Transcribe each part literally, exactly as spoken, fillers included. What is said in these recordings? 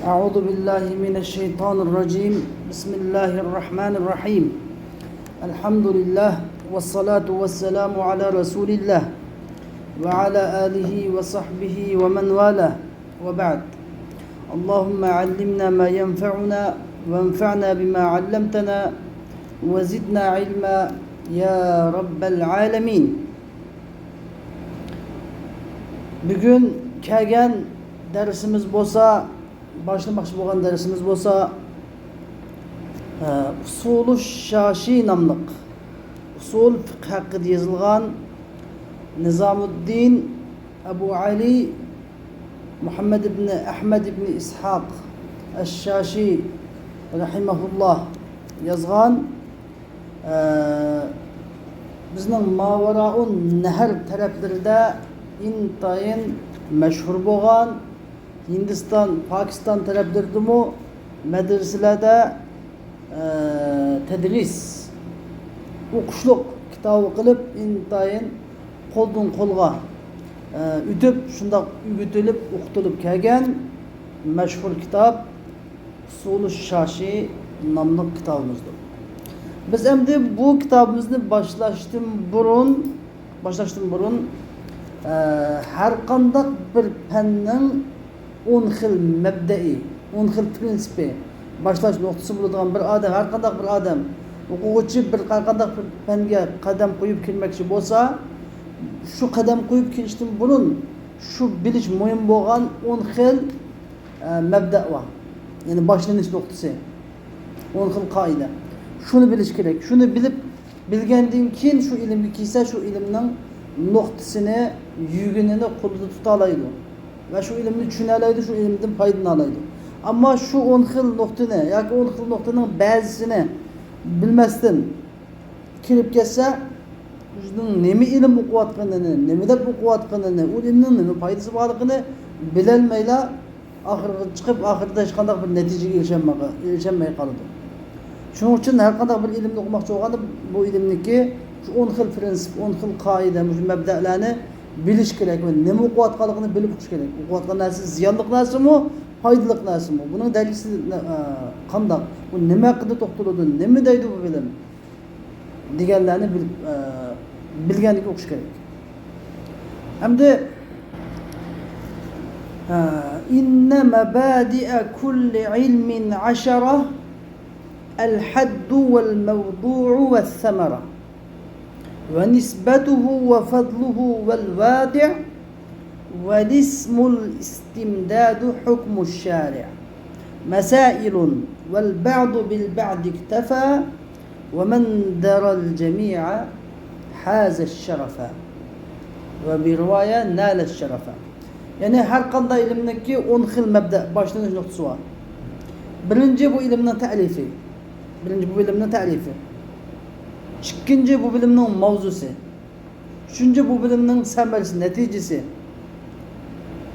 أعوذ بالله من الشيطان الرجيم. بسم الله الرحمن الرحيم. الحمد لله والصلاة والسلام على رسول الله وعلى آله وصحبه ومن والاه، وبعد. اللهم علمنا ما ينفعنا وانفعنا بما علمتنا وزدنا علما يا رب العالمين. بۈگۈن كەلگەن دەرسىمىز بولسا، باشلىماقچى بولغان دەرسىمىز بولسا، ئە، ئۇسۇلۇ شاشى ناملىق ئۇسۇل فىقھ ھەققىدە يېزىلغان نىزامۇددىن ئەبۇ ئەلى مۇھەممەد ئىبنى ئەھمەد ئىبنى ئىسھاق ئەششاشى رەھىمەھۇللاھ يازغان، ئە، بىزنىڭ ماۋاراۇن نەھەر تەرەپلىرىدە ئىنتايىن مەشھۇر بولغان، ھىندىستان، پاكىستان تەرەپلىرىدىمۇ مەدرىسىلەردە، ئە، تەدرىس، ئوقۇشلۇق كىتابى قىلىپ، ئىنتايىن قولدىن قولغا، ئە، ئۆتۈپ، شۇنداق ئۆگىتىلىپ، ئوقۇتۇلۇپ كەلگەن مەشھۇر كىتاب ئۇسۇلۇ شاشى ناملىق كىتابىمىزدۇر. بىز ئەمدى بۇ كىتابىمىزنى باشلاشتىن بۇرۇن، باشلاشتىن بۇرۇن، ئە، ھەر قانداق بىر پەننىڭ ئون خىل مەبدەئى، ئون خىل پىرىنسىپى، باشلاش نۇقتىسى بولىدىغان بىر ئادەم، ھەر قانداق بىر ئادەم، ئوقۇغۇچى بىر، ھەر قانداق بىر پەنگە قەدەم قويۇپ كىرمەكچى بولسا، شۇ قەدەم قويۇپ كىرىشتىن بۇرۇن شۇ بىلىش مۇھىم بولغان ئون خىل، ئە، مەبدەئ بار. يەنى باشلىنىش نۇقتىسى. ئون خىل قائىدە. شۇنى بىلىش كېرەك. شۇنى بىلىپ، بىلگەندىن كېيىن شۇ ئىلىمگە كىرسە، شۇ ئىلىمنىڭ نۇقتىسىنى، يۈگىنىنى قولىدا تۇتالايدۇ. ۋە شۇ ئىلىمنى چۈشىنەلەيدۇ، شۇ ئىلىمدىن پايدىلىنالايدۇ. ئەمما شۇ ئون خىل نۇقتىنى ياكى ئون خىل نۇقتىنىڭ بەزىسىنى بىلمەستىن كىرىپ كەتسە، ئۆزىنىڭ نېمە ئىلىم ئوقۇۋاتقىنىنى، نېمە دەپ ئوقۇۋاتقىنىنى، ئۇ ئىلىمنىڭ نېمە پايدىسى بارلىقىنى بىلەلمەيلا، ئاخىرىغا چىقىپ، ئاخىرىدا ھېچقانداق بىر نەتىجىگە ئېرىشەلمەي، ئېرىشەلمەي قالىدۇ. شۇنىڭ ئۈچۈن ھەر قانداق بىر ئىلىمنى ئوقۇماقچى بولغاندا، بۇ ئىلىمنىڭكى شۇ ئون خىل پىرىنسىپ، ئون خىل قائىدە، مۇشۇ مەبدەلەرنى بىلىش كېرەك ۋە نېمە ئوقۇۋاتقانلىقىنى بىلىپ ئوقۇش كېرەك. ئوقۇۋاتقان نەرسە زىيانلىق نەرسىمۇ، پايدىلىق نەرسىمۇ؟ بۇنىڭ دەرىجىسى، ئە، قانداق؟ بۇ نېمە ھەققىدە توختىلىدۇ؟ نېمە دەيدۇ بۇ بىلىم؟ دېگەنلەرنى بىلىپ، ئە، بىلگەنلىكى ئوقۇش كېرەك. ئەمدى، ئە، إن مبادئ كل علم عشرة، الحد والموضوع والثمرة، ونسبته وفضله والوادع، والاسم الاستمداد حكم الشارع. مسائل والبعض بالبعض اكتفى، ومن درى الجميع حاز الشرفا. وبرواية نال الشرفا. يەنى ھەر قانداق ئىلىمنىڭكى ئون خىل مەبدەئ، باشلىنىش نۇقتىسى بار. بىرىنچى، بۇ ئىلىمنىڭ تەرىپى. بىرىنچى، بۇ ئىلىمنىڭ تەرىپى. ئىككىنچى، بۇ بىلىمنىڭ ماۋزۇسى. ئۈچىنچى، بۇ بىلىمنىڭ سەمەرىسى، نەتىجىسى.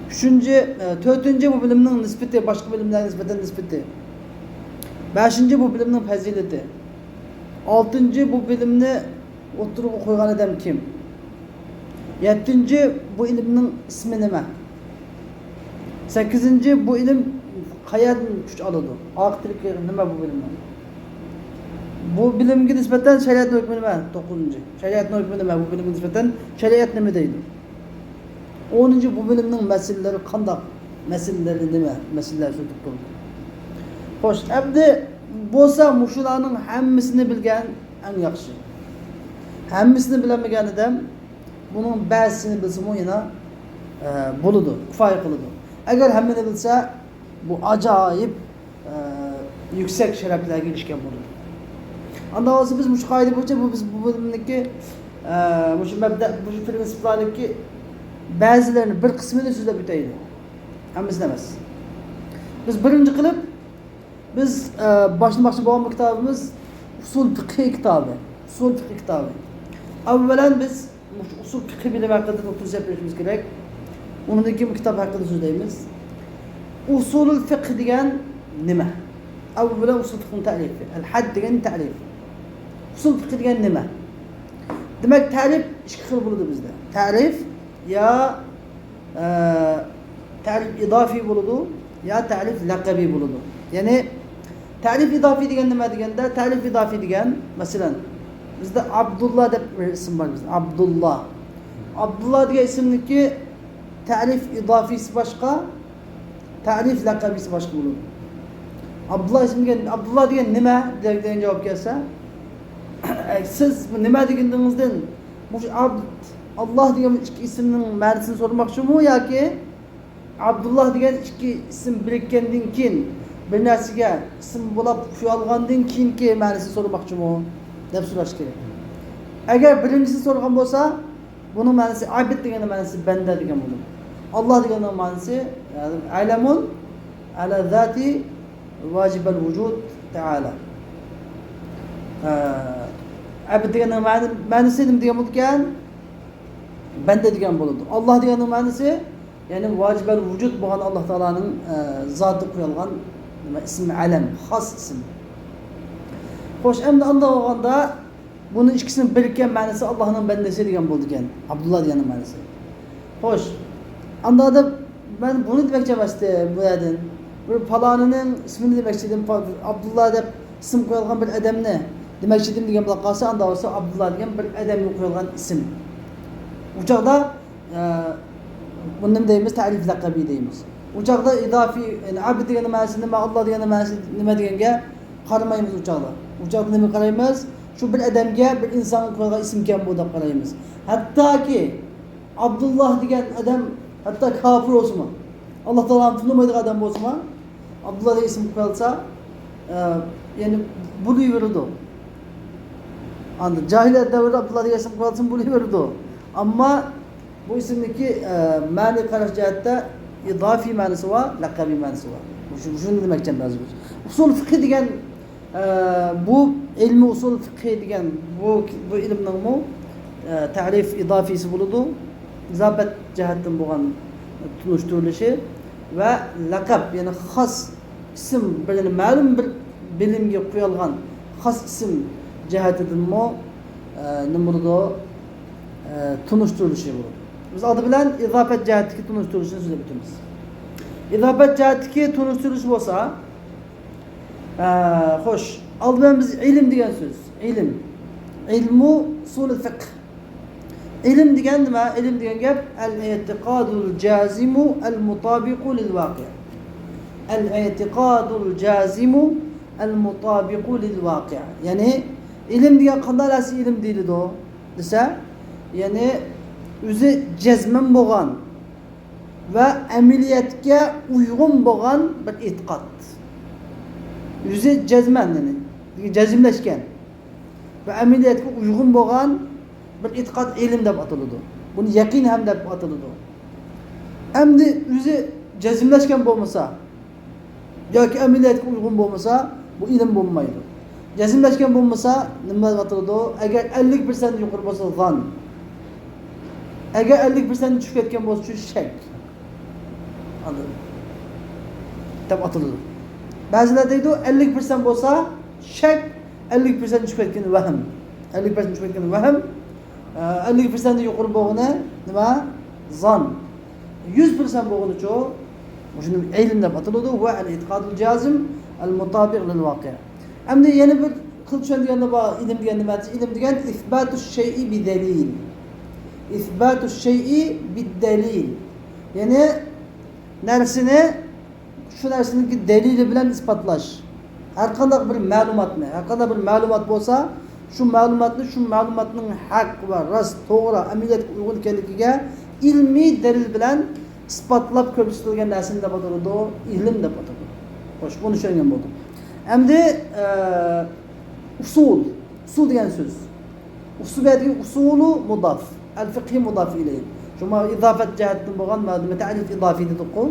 ئۈچىنچى، ئە، تۆتىنچى، بۇ بىلىمنىڭ نىسبىتى، باشقا بىلىملەرگە نىسبەتەن نىسبىتى. بەشىنچى، بۇ بىلىمنىڭ پەزىلىتى. ئالتىنچى، بۇ بىلىمنى ئوتتۇرىغا قويغان ئادەم كىم؟ يەتتىنچى، بۇ ئىلىمنىڭ ئىسمى نېمە؟ سەككىزىنچى، بۇ ئىلىم قەيەردىن كۈچ ئالىدۇ؟ ئاقىۋىتى نېمە بۇ بىلىمنىڭ؟ بۇ بىلىمگە نىسبەتەن شەرىئەتنىڭ ھۆكمى نېمە؟ توققۇزىنچى، شەرىئەتنىڭ ھۆكمى نېمە؟ بۇ بىلىمگە نىسبەتەن شەرىئەت نېمە دەيدۇ؟ ئونىنچى، بۇ بىلىمنىڭ مەسىلىلىرى قانداق؟ مەسىلىلىرى نېمە؟ مەسىلىلەر سۆزلىنىپ تۇرىدۇ. خوش، ئەمدى بولسا مۇشۇلارنىڭ ھەممىسىنى بىلگەن ئەڭ ياخشى. ھەممىسىنى بىلەلمىگەن ئادەم بۇنىڭ بەزىسىنى بىلسىمۇ يەنە، ئە، بولىدۇ، كۇپايە قىلىدۇ. ئەگەر ھەممىنى بىلسە، بۇ ئاجايىپ، ئە، يۈكسەك شەرەپلەرگە ئېرىشكەن بولىدۇ. ئانداق بولسا بىز مۇشۇ قائىدە بويىچە بۇ، بىز بۇ بىلىمنىڭكى، ئە، مۇشۇ مەبدە، مۇشۇ پىرىنسىپلارنىڭكى بەزىلىرىنى، بىر قىسمىنى سۆزلەپ ئۆتەيلى. ھەممىسىنى ئەمەس. بىز بىرىنچى قىلىپ، بىز، ئە، باشلىماقچى بولغان بۇ كىتابىمىز ئۇسۇل فىقھى كىتابى. ئۇسۇل فىقھى كىتابى. ئەۋۋەلەن بىز مۇشۇ ئۇسۇل فىقھى بىلىم ھەققىدە توختىلىپ ئۆتۈشىمىز كېرەك. ئۇنىڭدىن كېيىن بۇ كىتاب ھەققىدە سۆزلەيمىز. ئۇسۇلۇل فىقھ دېگەن نېمە؟ ئەۋۋەلەن ئۇسۇل فىقھنىڭ تەرىپى. ئەل ھەد دېگەن تەرىپ. ئۇسۇل فىقھ دېگەن نېمە؟ دېمەك، تەرىپ ئىككى خىل بولىدۇ بىزدە. تەرىپ يا، ئە، تەرىپ ئىزافىي بولىدۇ، يا تەرىپ لەقەبى بولىدۇ. يەنى تەرىپ ئىزافىي دېگەن نېمە دېگەندە، تەرىپ ئىزافىي دېگەن، مەسىلەن، بىزدە ئابدۇللا دەپ بىر ئىسىم بار، بىزدە ئابدۇللا. ئابدۇللا دېگەن ئىسىمنىڭكى تەرىپ ئىزافىيسى باشقا، تەرىپ لەقەبىسى باشقا بولىدۇ. ئابدۇللا ئىسىم دېگەن، ئابدۇللا دېگەن نېمە دېگەن جاۋاب كەلسە، سىز نېمە دېگىنىڭىزدىن، مۇشۇ ئابد، ئاللا دېگەن ئىككى ئىسىمنىڭ مەنىسىنى سورىماقچىمۇ ياكى ئابدۇللا دېگەن ئىككى ئىسىم بىرىككەندىن كېيىن، بىر نەرسىگە ئىسىم بولاپ ئۇيالغاندىن كېيىنكى مەنىسىنى سورىماقچىمۇ دەپ سوراش كېرەك. ئەگەر بىرىنچىسىنى سورىغان بولسا، بۇنىڭ مەنىسى ئابد دېگەننىڭ مەنىسى بەندە دېگەن بولىدۇ. ئاللا دېگەننىڭ مەنىسى، يەنى، ئەلەمۇن ئەلە زاتى ۋاجىبەل ۋۇجۇد تەئالا. ئە، ئابد دېگەننىڭ مەنە-، مەنىسى نېمە دېگەن بولىدىكەن؟ بەندە دېگەن بولىدۇ. ئاللا دېگەننىڭ مەنىسى، يەنى ۋاجىبەل ۋۇجۇد بولغان ئاللا تائالانىڭ، ئە، زاتى قويۇلغان نېمە، ئىسمى ئەلەم، خاس ئىسىم. خوش، ئەمدى ئانداق بولغاندا، بۇنىڭ ئىككىسىنىڭ بىرىككەن مەنىسى ئاللانىڭ بەندىسى دېگەن بولىدىكەن، ئابدۇللا دېگەننىڭ مەنىسى. خوش، ئاندا دەپ، مەن بۇنى دېمەكچى ئەمەستىم بۇ يەردىن. بىر پالانىنىڭ ئىسمىنى دېمەكچى ئىدىم، پا-، ئابدۇللا دەپ ئىسىم قويۇلغان بىر ئادەمنى دېمەكچى ئىدىم دېگەن بولۇپ قالسا، ئاندا بولسا ئابدۇللا دېگەن بىر ئادەمگە قويۇلغان ئىسىم. ئۇ چاغدا، ئە، بۇنى نېمە دەيمىز؟ تەرىپ لەقەبى دەيمىز. ئۇ چاغدا ئىزافىي، يەنى ئابد دېگەننىڭ مەنىسى نېمە، ئاللا دېگەننىڭ مەنىسى نېمە دېگەنگە قارىمايمىز ئۇ چاغدا. ئۇ چاغدا نېمىگە قارايمىز؟ شۇ بىر ئادەمگە، بىر ئىنسانغا قويۇلغان ئىسىمكەن بۇ دەپ قارايمىز. ھەتتاكى ئابدۇللا دېگەن ئادەم ھەتتا كاپىر بولسىمۇ، ئاللا تائالانى تونۇمايدىغان ئادەم بولسىمۇ، ئابدۇللا دېگەن ئىسىم قويۇلسا، ئە، يەنى بولۇۋېرىدۇ. ئاندىن جاھىلىيەت دەۋرىدە ئابدۇللا دېگەن ئىسىم قويۇلسىمۇ بولۇۋېرىدۇ. ئەمما بۇ ئىسىمنىڭكى، ئە، مەنىي قاراش جەھەتتە ئىزافىي مەنىسى بار، لەقەبىي مەنىسى بار. شۇ، شۇنى دېمەكچىمەن ھازىر. ئۇسۇل فىقھى دېگەن، ئە، بۇ ئىلمى ئۇسۇل فىقھى دېگەن بۇ، بۇ ئىلىمنىڭمۇ، ئە، تەرىپ ئىزافىيسى بولىدۇ. ئىزاپەت جەھەتتىن بولغان تونۇشتۇرۇلۇشى ۋە لەقەب، يەنى خاس ئىسىم، بىر مەلۇم بىر بىلىمگە قويۇلغان خاس ئىسىم جەھەتتىنمۇ، ئە، نېمە بولىدۇ؟ ئە، تونۇشتۇرۇلۇشى بولىدۇ. بىز ئالدى بىلەن ئىزاپەت جەھەتتىكى تونۇشتۇرۇلۇشىنى سۆزلەپ ئۆتىمىز. ئىزاپەت جەھەتتىكى تونۇشتۇرۇلۇش بولسا، ئە، خوش، ئالدى بىلەن بىز ئىلىم دېگەن سۆز. ئىلىم. ئىلمۇ ئۇسۇلۇل فىقھ. ئىلىم دېگەن نېمە؟ ئىلىم دېگەن گەپ، ئەل ئېتىقادۇل جازىمۇ ئەل مۇتابىقۇ لىل ۋاقىئ. ئەل ئېتىقادۇل جازىمۇ ئەل مۇتابىقۇ لىل ۋاقىئ. يەنى، ئىلىم دېگەن قانداق نەرسە ئىلىم دېيىلىدۇ دېسە، يەنى، ئۆزى جەزمەن بولغان ۋە ئەمەلىيەتكە ئۇيغۇن بولغان بىر ئېتىقاد. ئۆزى جەزمەن، يەنى، جەزملەشكەن ۋە ئەمەلىيەتكە ئۇيغۇن بولغان بىر ئېتىقاد ئىلىم دەپ ئاتىلىدۇ. بۇنى يەقىن ھەم دەپ ئاتىلىدۇ. ئەمدى ئۆزى جەزملەشكەن بولمىسا ياكى ئەمەلىيەتكە ئۇيغۇن بولمىسا، بۇ ئىلىم بولمايدۇ. جەزملەشكەن بولمىسا، نېمە دەپ ئاتىلىدۇ؟ ئەگەر ئەللىك پىرسەنت يۇقىرى بولسا، زان. ئەگەر ئەللىك پىرسەنت چۈشۈپ كەتكەن بولسا، شەك. ئاندىن دەپ ئاتىلىدۇ. بەزىلەر دەيدۇ، ئەللىك پىرسەنت بولسا شەك، ئەللىك پىرسەنت چۈشۈپ كەتكەن ۋەھىم. ئەللىك پىرسەنت چۈشۈپ كەتكەن ۋەھىم، ئە، ئەللىك پىرسەنتتىن يۇقىرى بولغىنى نېمە؟ زان. يۈز پىرسەنت بولغىنىچۇ؟ مۇشۇنى ئىلىم دەپ ئاتىلىدۇ. ۋە ئەل ئېتىقادۇل جازىم ئەل مۇتابىق لىل ۋاقىئ. ئەمدى يەنە بىر خىل چۈشەنگەندە بار، ئىلىم دېگەن نېمە؟ ئىلىم دېگەن ئىسباتۇ شەيئى بىدەلىل. ئىسباتۇ شەيئى بىدەلىل. يەنى نەرسىنى، شۇ نەرسىنىڭكى دەلىلى بىلەن ئىسپاتلاش. ھەر قانداق بىر مەلۇماتنى، ھەر قانداق بىر مەلۇمات بولسا، شۇ مەلۇماتنى، شۇ مەلۇماتنىڭ ھەق ۋە راست، توغرا، ئەمەلىيەتكە ئۇيغۇن ئىكەنلىكىگە ئىلمىي دەلىل بىلەن ئىسپاتلاپ كۆرسىتىلگەن نەرسىنى دەپ ئاتىلىدۇ، ئىلىم دەپ ئاتىلىدۇ. خوش، بۇنى چۈشەنگەن بولدۇق. ئەمدى، ئە، ئۇسۇل. ئۇسۇل دېگەن سۆز. ئۇسۇل بۇ يەردىكى ئۇسۇلۇ مۇداف. ئەل فىقھى مۇداف ئىلەيھ. شۇڭا ئىزاپەت جەھەتتىن بولغان مۇئەللىمە تەرىپ ئىزافىي دېدۇققۇ.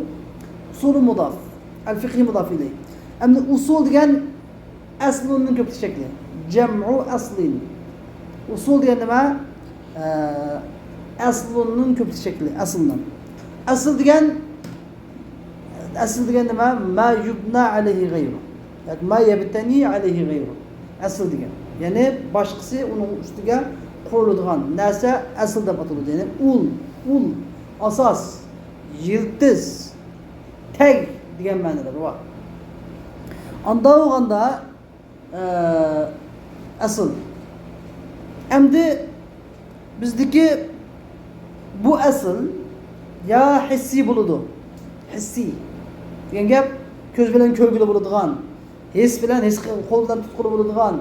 ئۇسۇلۇ مۇداف. ئەل فىقھى مۇداف ئىلەيھ. ئەمدى ئۇسۇل دېگەن ئەسلۇننىڭ كۆپلۈك شەكلى. جەمئۇ ئەسلىن. ئۇسۇل دېگەن نېمە؟ ئە، ئەسلۇننىڭ كۆپلۈك شەكلى. ئەسلىنىڭ. ئەسل دېگەن ئەسل دېگەن نېمە؟ ما يبنى عليه غيره. ياكى ما يبتني عليه غيره. ئەسل دېگەن. يەنى باشقىسى ئۇنىڭ ئۈستىگە قۇرۇلىدىغان نەرسە ئەسل دەپ ئاتىلىدۇ. يەنى ئۇل، ئۇل، ئاساس، يىلتىز، تەگ، دېگەن مەنىلىرى بار. ئاندا بولغاندا، ئە، ئەسل. ئەمدى بىزدىكى بۇ ئەسل يا ھېسسىي بولىدۇ. ھېسسىي دېگەن گەپ كۆز بىلەن كۆرگىلى بولىدىغان، ھېس بىلەن، ھېس قىل-، قول بىلەن تۇتقىلى بولىدىغان،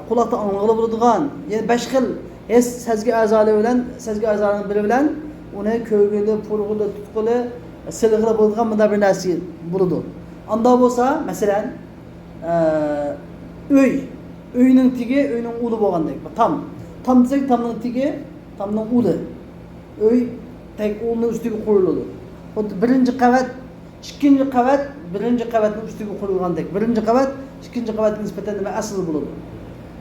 قۇلاقتا ئاڭلىغىلى بولىدىغان، يەنى بەش خىل ھېس، سەزگۈ ئەزالىرى بىلەن، سەزگۈ ئەزالىرىنىڭ بىرى بىلەن ئۇنى كۆرگىلى، پۇرىغىلى، تۇتقىلى، سېلىغىلى بولىدىغان مۇنداق بىر نەرسە بولىدۇ. ئاندا بولسا، مەسىلەن، ئە، ئۆي، ئۆينىڭ تېگى، ئۆينىڭ ئۇلى بولغاندەك. تام، تام دېسەك، تامنىڭ تېگى، تامنىڭ ئۇلى. ئۆي تەك ئۇلنىڭ ئۈستىگە قۇرۇلىدۇ. خۇددى بىرىنچى قەۋەت، ئىككىنچى قەۋەت بىرىنچى قەۋەتنىڭ ئۈستىگە قۇرۇلغاندەك، بىرىنچى قەۋەت ئىككىنچى قەۋەتكە نىسبەتەن نېمە ئەسلى بولىدۇ.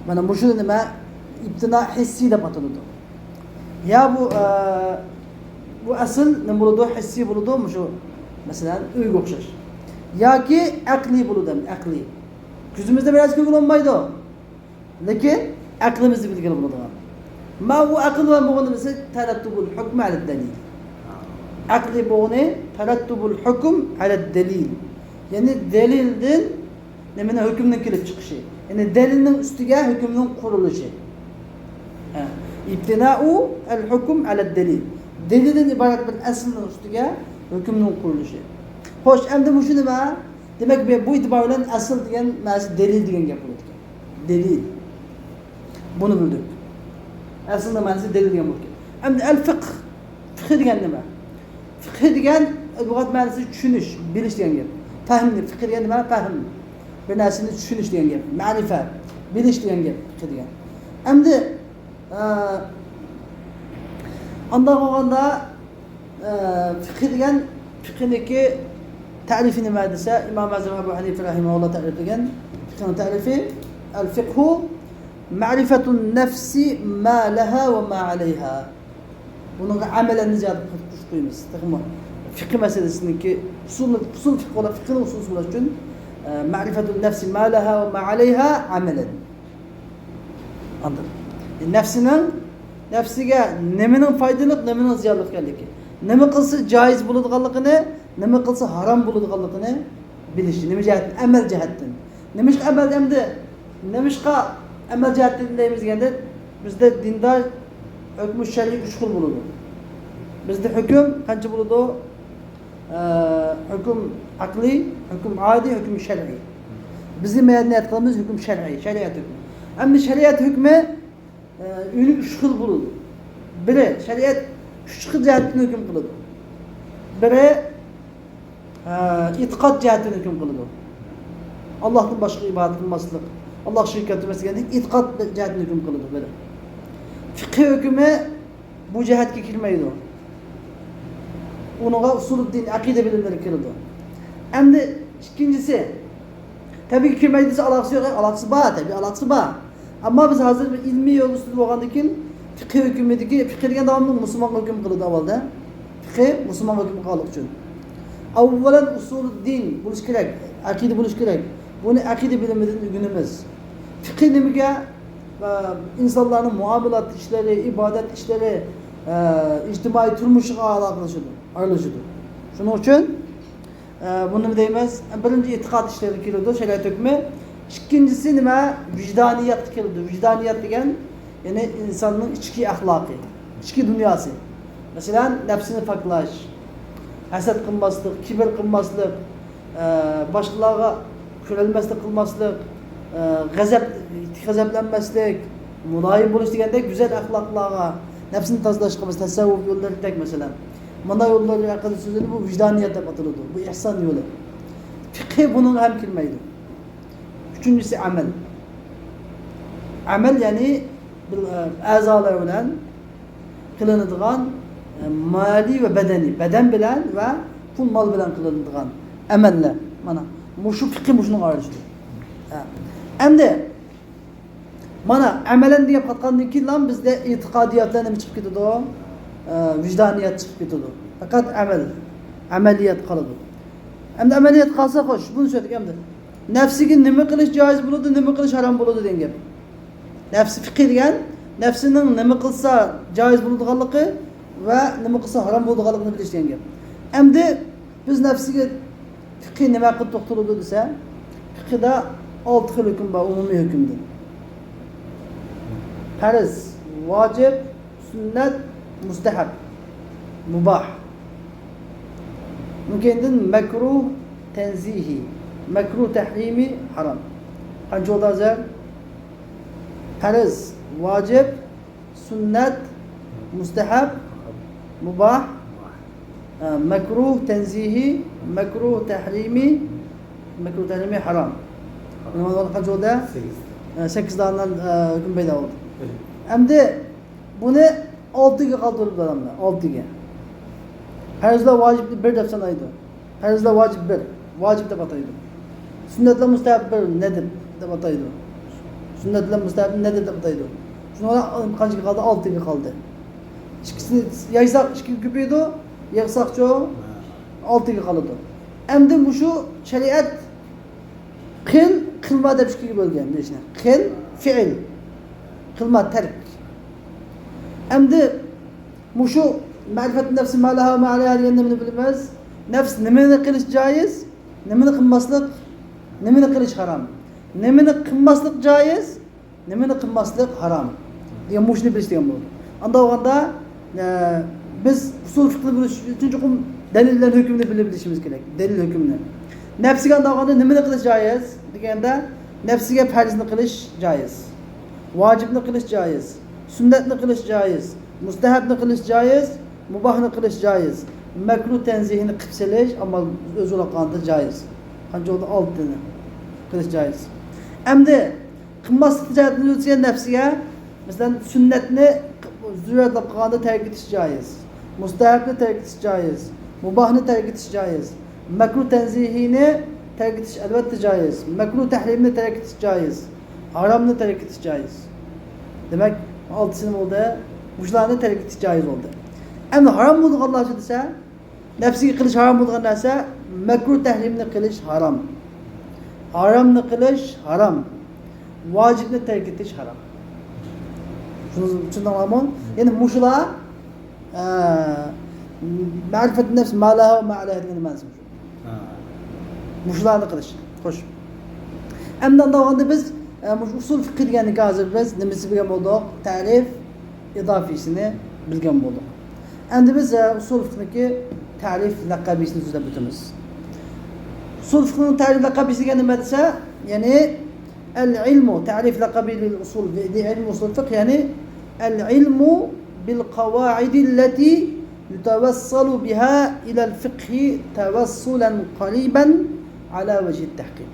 مانا مۇشۇ نېمە ئىبتىنا ھېسسىي دەپ ئاتىلىدۇ. يا بۇ، ئە، بۇ ئەسل نېمە بولىدۇ؟ ھېسسىي بولىدۇ، مۇشۇ، مەسىلەن، ئۆيگە ئوخشاش. ياكى ئەقلىي بولىدۇ، ئەقلىي. كۆزىمىزدە بىر نەرسە كۆرگىلى بولمايدۇ. لېكىن ئەقلىمىزدە بىلگىلى بولىدىغان. ما بۇ ئەقىل بىلەن بولغىنى بىلسەك، تەرەتتۇبۇل ھۆكمى ئەلەد دەلىل. ئەقلىي بولغىنى تەرەتتۇبۇل ھۆكۈم ئەلەد دەلىل. يەنى دەلىلدىن نېمىنىڭ، ھۆكۈمنىڭ كېلىپ چىقىشى. يەنى دەلىلنىڭ ئۈستىگە ھۆكۈمنىڭ قۇرۇلۇشى. ھە. ئىبتىنائۇ ئەل ھۆكۈم ئەلەد دەلىل. دەلىلدىن ئىبارەت بىر ئەسىلنىڭ ئۈستىگە ھۆكۈمنىڭ قۇرۇلۇشى. خوش، ئەمدى مۇشۇ نېمە؟ دېمەك، بۇ، بۇ ئېتىبار بىلەن ئەسىل دېگەن مەنىسى دەلىل دېگەن گەپ بولىدىكەن. دەلىل. بۇنى بىلدۇق. ئەسلىنىڭ مەنىسى دەلىل دېگەن بولىدىكەن. ئەمدى ئەل فىقھ. فىقھ دېگەن نېمە؟ فىقھ دېگەن لۇغەت مەنىسى چۈشىنىش، بىلىش دېگەن گەپ. پەھمنى، فىقھ دېگەن نېمە؟ پەھم. بىر نەرسىنى چۈشىنىش دېگەن گەپ. مەرىفە، بىلىش دېگەن گەپ فىقھ دېگەن. ئەمدى، ئە، ئانداق بولغاندا، ئە، فىقھ دېگەن، فىقھنىڭكى تەرىپى نېمە دېسە، ئىمام ئەزەم ئەبۇ ھەنىفە رەھىمەھۇللا تەرىپلىگەن فىقھنىڭ تەرىپى، ئەل فىقھۇ مەرىفەتۇن نەفسى ما لەھا ۋە ما ئەلەيھا. بۇنىڭغا ئەمەلەننى زىيادە قوشۇپ قويىمىز. تېخىمۇ فىقھ مەسىلىسىنىڭكى ئۇسۇل، ئۇسۇل فىقھ بولا، فىقھنىڭ ئۇسۇلى بولاش ئۈچۈن، ئە، مەرىفەتۇن نەفسى ما لەھا ۋە ما ئەلەيھا ئەمەلەن. ئاندىن، ئە، نەپسىنىڭ، نەپسىگە نېمىنىڭ پايدىلىق، نېمىنىڭ زىيانلىق ئىكەنلىكى، نېمە قىلسا جايىز بولىدىغانلىقىنى، نېمە قىلسا ھارام بولىدىغانلىقىنى بىلىش، نېمە جەھەتتىن؟ ئەمەل جەھەتتىن. نېمىشقا ئەمەل ئەمدى، نېمىشقا ئەمەل جەھەتتىن دەيمىز دېگەندە، بىزدە دىندا ھۆكمى شەرئىي ئۈچ خىل بولىدۇ. بىزدە ھۆكۈم قانچە بولىدۇ؟ ئە، ھۆكۈم ئەقلىي، ھۆكۈم ئادىي، ھۆكۈم شەرئىي. بىزنىڭ مەدەنىيەت قىلىمىز ھۆكۈم شەرئىي، شەرىئەت ھۆكمى. ئەمدى شەرىئەت ھۆكمى، ئە، ئۈنى ئۈچ خىل بولىدۇ. بىرى، شەرىئەت ئۈچ خىل جەھەتتىن ھۆكۈم قىلىدۇ. بىرى، ئە، ئېتىقاد جەھەتتىن ھۆكۈم قىلىدۇ. ئاللاھتىن باشقىغا ئىبادەت قىلماسلىق، ئاللاھقا شېرىك كەلتۈرمەسلىك دېگەندىن ئېتىقاد جەھەتتىن ھۆكۈم قىلىدۇ. بىرى. فىقھى ھۆكمى بۇ جەھەتكە كىرمەيدۇ. ئۇنىڭغا ئۇسۇلۇددىن، ئەقىدە بىلىملىرى كىرىدۇ. ئەمدى ئىككىنچىسى، تەبىئىي كىرمەيدۇ دېسە ئالاقىسى يوق، ئالاقىسى بار، تەبىئىي ئالاقىسى بار. ئەمما بىز ھازىر بىر ئىلمىي يول ئۈستىدە بولغاندىن كېيىن، فىقھى ھۆكمىدىكى، فىقھى دېگەن داۋاملىق مۇسۇلمانغا ھۆكۈم قىلىدۇ ئاۋۋالدا. فىقھى مۇسۇلمانغا ھۆكۈم قىلغانلىقى ئۈچۈن. ئەۋۋەلەن ئۇسۇلۇددىن بولۇشى كېرەك، ئەقىدە بولۇشى كېرەك. بۇنى ئەقىدە بىلىمىدىن ئۆگىنىمىز. فىقھى نېمىگە؟ ئە، ئىنسانلارنىڭ مۇئامىلات ئىشلىرى، ئىبادەت ئىشلىرى، ئە، ئىجتىمائىي تۇرمۇشىغا ئالاقىلىشىدۇ، ئارىلىشىدۇ. شۇنىڭ ئۈچۈن، ئە، بۇنى نېمە دەيمىز؟ بىرىنچى ئېتىقاد ئىشلىرىغا كىرىدۇ، شەرىئەت ھۆكمى. ئىككىنچىسى نېمە؟ ۋىجدانىيەتكە كىرىدۇ. ۋىجدانىيەت دېگەن، يەنى ئىنساننىڭ ئىچكى ئەخلاقى، ئىچكى دۇنياسى. مەسىلەن، نەپسىنى پاكلاش، ھەسەت قىلماسلىق، كىبىر قىلماسلىق، ئە، باشقىلارغا كۆرەلمەسلىك قىلماسلىق، ئە، غەزەپ، غەزەپلەنمەسلىك، مۇلايىم بولۇش دېگەندەك گۈزەل ئەخلاقلارغا، نەپسىنى تازىلاشقا بىز تەسەۋۋۇپ يوللىرىدەك، مەسىلەن، مانا يوللار ھەققىدە سۆزلىدى، بۇ ۋىجدانىيەت دەپ ئاتىلىدۇ، بۇ ئېھسان يولى. فىقھى بۇنىڭغا ھەم كىرمەيدۇ. ئۈچىنچىسى ئەمەل. ئەمەل، يەنى بىر، ئە، ئەزالار بىلەن قىلىنىدىغان، ئە، مالىي ۋە بەدەنىي، بەدەن بىلەن ۋە پۇل مال بىلەن قىلىنىدىغان ئەمەللەر. مانا مۇشۇ فىقھى مۇشۇنىڭغا ئارىلىشىدۇ. ھە. ئەمدى مانا ئەمەلەن دېگەپ قاتقاندىن كېيىنلا بىزدە ئېتىقادىياتلار نېمە چىقىپ كېتىدۇ؟ ئە، ۋىجدانىيەت چىقىپ كېتىدۇ. پەقەت ئەمەل، ئەمەلىيەت قالىدۇ. ئەمدى ئەمەلىيەت قالسا، خوش، بۇنى چۈشەندۇق ئەمدى. نەپسىگە نېمە قىلىش جايىز بولىدۇ، نېمە قىلىش ھارام بولىدۇ دېگەن گەپ. نەپسى فىقھى دېگەن، نەپسىنىڭ نېمە قىلسا جايىز بولىدىغانلىقى ۋە نېمە قىلسا ھارام بولىدىغانلىقىنى بىلىش دېگەن گەپ. ئەمدى بىز نەپسىگە فىقھى نېمە ھەققىدە توختىلىدۇ دېسە، فىقھىدا ئالتە خىل ھۆكۈم بار، ئومۇمىي ھۆكۈمدىن. پەرز، ۋاجىپ، سۈننەت، مۇستەھەب، مۇباھ. ئۇنىڭ كەينىدىن مەكرۇھ، تەنزىھى، مەكرۇھ تەھرىمى، ھارام. قانچە بولدى ھازىر؟ پەرز، ۋاجىپ، سۈننەت، مۇستەھەب، مۇباھ، ئە، مەكرۇھ تەنزىھى، مەكرۇھ تەھرىمى، مەكرۇھ تەھرىمى، ھارام. بۇنىڭ قانچە بولدى؟ سەككىز. ئە، سەككىز دانە، ئە، ھۆكۈم پەيدا بولدى. ئەمدى بۇنى ئالتىگە قالدۇرۇپ بېرىمەن، ئالتىگە. پەرزلەر ۋاجىپنى بىر دەپ سانايدۇ. پەرزلەر ۋاجىپ بىر، ۋاجىپ دەپ ئاتايدۇ. سۈننەتلەر مۇستەھەب بىر، نەدىب دەپ ئاتايدۇ. سۈننەتلەر مۇستەھەب، نەدىب دەپ ئاتايدۇ. شۇنىڭ بىلەن قانچىگە قالدى؟ ئالتىگە قالدى. ئىككىسىنى يايساق ئىككىگە كۆپىيىدۇ، يىغساقچۇ ئالتىگە قالىدۇ. ئەمدى مۇشۇ شەرىئەت قىل، قىلما دەپ ئىككىگە بۆلگەن بۇ ئىشنى. قىل، فېئىل. قىلما، تەرك. ئەمدى مۇشۇ مەرىپەت نەفسى ما لەھا ۋە ما ئەلەيھا دېگەندە نېمىنى بىلىمىز؟ نەپس نېمىنى قىلىش جايىز، نېمىنى قىلماسلىق، نېمىنى قىلىش ھارام. نېمىنى قىلماسلىق جايىز، نېمىنى قىلماسلىق ھارام دېگەن مۇشۇنى بىلىش دېگەن بولىدۇ. ئانداق بولغاندا، ئە، بىز ئۇسۇل فىقھنى بىلىش ئۈچۈن چوقۇم دەلىل بىلەن ھۆكۈمنى بىلىپ بىلىشىمىز كېرەك. دەلىل ھۆكۈمنى. نەپسىگە ئانداق بولغاندا نېمىنى قىلىش جايىز دېگەندە، نەپسىگە پەرزنى قىلىش جايىز، ۋاجىپنى قىلىش جايىز، سۈننەتنى قىلىش جايىز، مۇستەھەبنى قىلىش جايىز، مۇباھنى قىلىش جايىز، مەكرۇھ تەنزىھىنى قىلىپ سېلىش، ئەمما ئۆزى بولۇپ قالغاندا جايىز. قانچە بولدى؟ ئالتىنى قىلىش جايىز. ئەمدى قىلماسلىق جەھەتتىن يۈرسە نەپسىگە، مەسىلەن، سۈننەتنى زۆرۈرەت بولۇپ قالغاندا تەرك ئېتىش جايىز، مۇستەھەبنى تەرك ئېتىش جايىز، مۇباھنى تەرك ئېتىش جايىز، مەكرۇھ تەنزىھىنى تەرك ئېتىش ئەلۋەتتە جايىز، مەكرۇھ تەھرىمنى تەرك ئېتىش جايىز، ھارامنى تەرك ئېتىش جايىز. دېمەك، ئالتىسى نېمە بولدى؟ مۇشۇلارنى تەرك ئېتىش جايىز بولدى. ئەمدى ھارام بولىدىغانلارچۇ دېسە، نەپسىگە قىلىش ھارام بولىدىغان نەرسە، مەكرۇھ تەھرىمنى قىلىش ھارام. ھارامنى قىلىش ھارام. ۋاجىپنى تەرك ئېتىش ھارام. شۇنى چۈشەندىڭلارمۇ؟ يەنى مۇشۇلار، ئە، مەرىپەت نەپس ما لەھا ۋە ما ئەلەيھا دېگەن مەنىسى مۇشۇ. ھە. مۇشۇلارنى قىلىش. خوش. ئەمدى ئانداق بولغاندا بىز، ئە، مۇشۇ ئۇسۇل فىقھى دېگەننىكى ھازىر بىز نېمىسى بىلگەن بولدۇق؟ تەرىپ ئىزاپىيسىنى بىلگەن بولدۇق. ئەمدى بىز، ئە، ئۇسۇل فىقھنىڭكى تەرىپ لەقەبىيسىنى سۆزلەپ ئۆتىمىز. ئۇسۇل فىقھنىڭ تەرىپ لەقەبىيسى دېگەن نېمە دېسە، يەنى العلم، تعريف لقبي للأصول، لعلم أصول الفقه، يعني العلم بالقواعد التي يتوصل بها إلى الفقه توصلا قريبا على وجه التحقيق.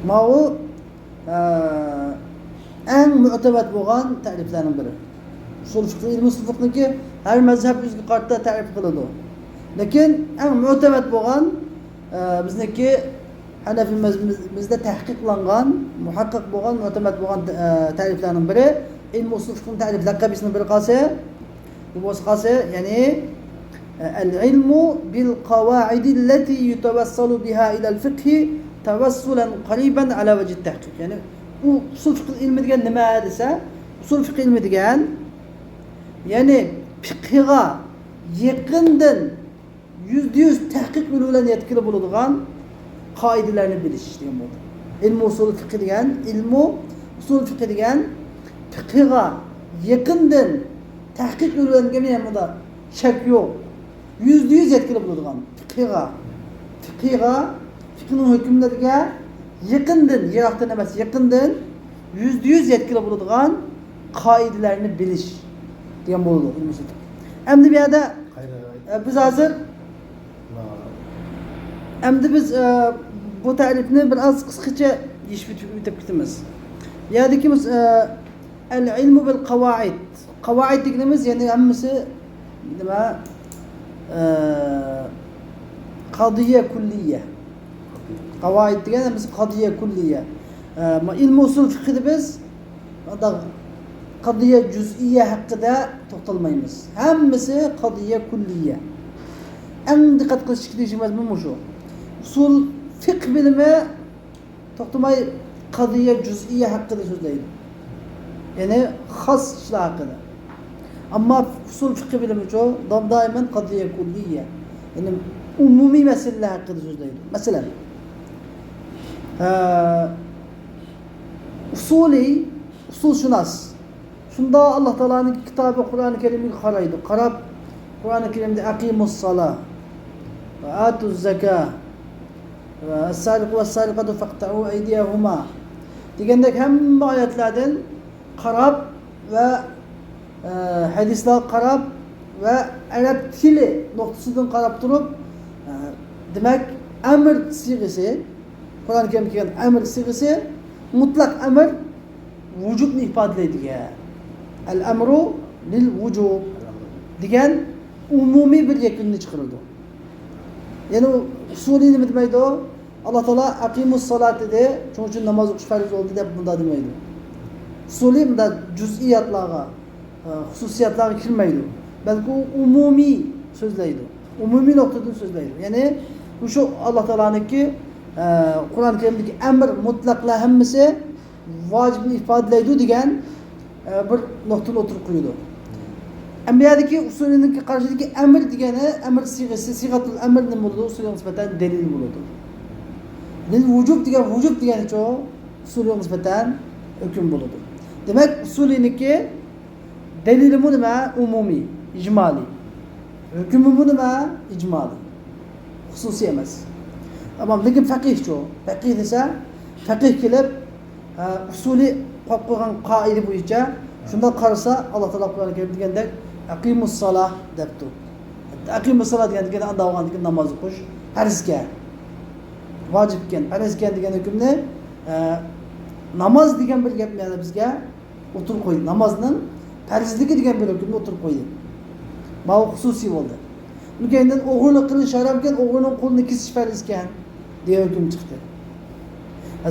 ماۋۇ، ئە، ئەڭ مۆتەبەر بولغان تەرىپلەرنىڭ بىرى. ئۇسۇل فىقھى، ئىلمى ئۇسۇل فىقھنىڭكى ھەر مەزھەپ ئۆزىگە قارىتا تەرىپ قىلىدۇ. لېكىن ئەڭ مۆتەبەر بولغان، ئە، بىزنىڭكى ھەنەفىي مەزھىپىمىزدە تەھقىقلانغان، مۇھەققەق بولغان، مۆتەبەر بولغان، ئە، تەرىپلەرنىڭ بىرى، ئىلمى ئۇسۇل فىقھنىڭ تەرىپ لەقەبىسىنىڭ بىرى قالسا، بۇ بولسا قالسا، يەنى، ئە، العلم بالقواعد التي يتوصل بها إلى الفقه توصلا قريبا على وجه التحقيق. يەنى ئۇ ئۇسۇل فىقھ ئىلمى دېگەن نېمە دېسە، ئۇسۇل فىقھ ئىلمى دېگەن، يەنى فىقھىغا يېقىندىن يۈزدە يۈز تەھقىق يولى بىلەن يەتكىلى بولىدىغان قائىدىلەرنى بىلىش دېگەن بولىدۇ. ئىلمى ئۇسۇل فىقھى دېگەن، ئىلمى ئۇسۇل فىقھى دېگەن فىقھىغا يېقىندىن تەھقىق يولى بىلەن دېگەن يەنە بۇندا شەك يوق. يۈزدە يۈز يەتكىلى بولىدىغان فىقھىغا، فىقھىغا، فىقھنىڭ ھۆكۈملىرىگە يېقىندىن، يىراقتىن ئەمەس، يېقىندىن يۈزدە يۈز يەتكىلى بولىدىغان قائىدىلەرنى بىلىش دېگەن بولىدۇ. ئەمدى بۇ يەردە، ئە، بىز ھازىر، ئەمدى بىز، ئە، بۇ تەرىپنى بىر ئاز قىسقىچە يېشىپ ئۆتۈپ، ئۆتۈپ كېتىمىز. بۇ يەردىكى بىز، ئە، العلم بالقواعد. قاۋائىد دېگىنىمىز يەنى ھەممىسى نېمە؟ ئە، قەزىيە كۈللىيە. قاۋائىد دېگەن ھەممىسى قەزىيە كۈللىيە. ئە، ما ئىلمى ئۇسۇل فىقھىدا بىز ئانداق قەزىيە جۈزئىيە ھەققىدە توختالمايمىز. ھەممىسى قەزىيە كۈللىيە. ئەڭ دىققەت قىلىش كېرەك مەزمۇن مۇشۇ. ئۇسۇل فىقھ بىلىمى توختىماي قەزىيە جۈزئىيە ھەققىدە سۆزلەيدۇ. يەنى خاس ئىشلار ھەققىدە. ئەمما ئۇسۇل فىقھى بىلىمىچۇ، دائىم-دائىمەن قەزىيە كۈللىيە. يەنى ئومۇمىي مەسىلىلەر ھەققىدە سۆزلەيدۇ. مەسىلەن، ئە، ئۇسۇلىي، ئۇسۇلشۇناس شۇنداق ئاللا تائالانىڭ كىتابى قۇرئان كەرىمگە قارايدۇ. قاراپ، قۇرئان كەرىمدە «ئەقىمۇس سالا ۋە ئاتۇز زاكا ۋە ئەسسارىقۇ ۋەسسارىقاتۇ فەقتەئۇ ئەيدىيەھۇما» دېگەندەك ھەممە ئايەتلەردىن قاراپ ۋە، ئە، ھەدىسلەرگە قاراپ ۋە ئەرەب تىلى نۇقتىسىدىن قاراپ تۇرۇپ، ئە، دېمەك، ئەمر سىيغىسى، قۇرئان كەرىمدە كەلگەن ئەمر سىيغىسى مۇتلەق ئەمر، ۋۇجۇبنى ئىپادىلەيدىكەن. ئەل ئەمرۇ لىل ۋۇجۇب دېگەن ئومۇمىي بىر يەكۈننى چىقىرىدۇ. يەنى ئۇسۇلىي نېمە دېمەيدۇ؟ ئاللا تائالا «ئەقىمۇس سالات» دېدى، شۇنىڭ ئۈچۈن ناماز ئوقۇش پەرز بولدى دەپ بۇنداق دېمەيدۇ. ئۇسۇلىي مۇنداق جۈزئىياتلارغا، ئە، خۇسۇسىياتلارغا كىرمەيدۇ. بەلكى ئۇ ئومۇمىي سۆزلەيدۇ. ئومۇمىي نۇقتىدىن سۆزلەيدۇ. يەنى مۇشۇ ئاللا تائالانىڭكى، ئە، قۇرئان كەرىمدىكى ئەمر مۇتلەقلار ھەممىسى ۋاجىپنى ئىپادىلەيدۇ دېگەن، ئە، بىر نۇقتىنى ئوتتۇرىغا قويىدۇ. ئەمما بۇ يەردىكى ئۇسۇلىنىڭكى قارىشىدىكى ئەمر دېگەنى، ئەمر سىيغىسى، سىيغەتۇل ئەمر نېمە بولىدۇ؟ ئۇسۇلىغا نىسبەتەن دەلىل بولىدۇ. لىل ۋۇجۇب دېگەن، ۋۇجۇب دېگەنچۇ؟ ئۇسۇلىغا نىسبەتەن ھۆكۈم بولىدۇ. دېمەك، ئۇسۇلىنىڭكى دەلىلىمۇ نېمە؟ ئومۇمىي، ئىجمالىي. ھۆكمىمۇ نېمە؟ ئىجمالىي. خۇسۇسىي ئەمەس. تامام، لېكىن پەقىھچۇ؟ پەقىھ دېسە، پەقىھ كېلىپ، ئە، ئۇسۇلىي قويۇپ قويغان قائىدە بويىچە شۇنداق قارىسا، ئاللا تائالا قۇرئان كەرىمدە دېگەندەك، «ئەقىمۇس سالا» دەپتۇ. «ئەقىمۇس سالا» دېگەن، دېگەن ئانداق بولغاندىكىن ناماز ئوقۇش پەرزكەن، ۋاجىپكەن. پەرزكەن دېگەن ھۆكۈمنى، ئە، ناماز دېگەن بىر گەپنى يەنە بىزگە ئوتتۇرىغا قويدى. نامازنىڭ پەرزلىكى دېگەن بىر ھۆكۈمنى ئوتتۇرىغا قويدى. ماۋۇ خۇسۇسىي بولدى. ئۇنىڭ كەينىدىن ئوغرىلىق قىلىش ھارامكەن، ئوغرىنىڭ قولىنى كېسىش پەرزكەن دېگەن ھۆكۈم چىقتى.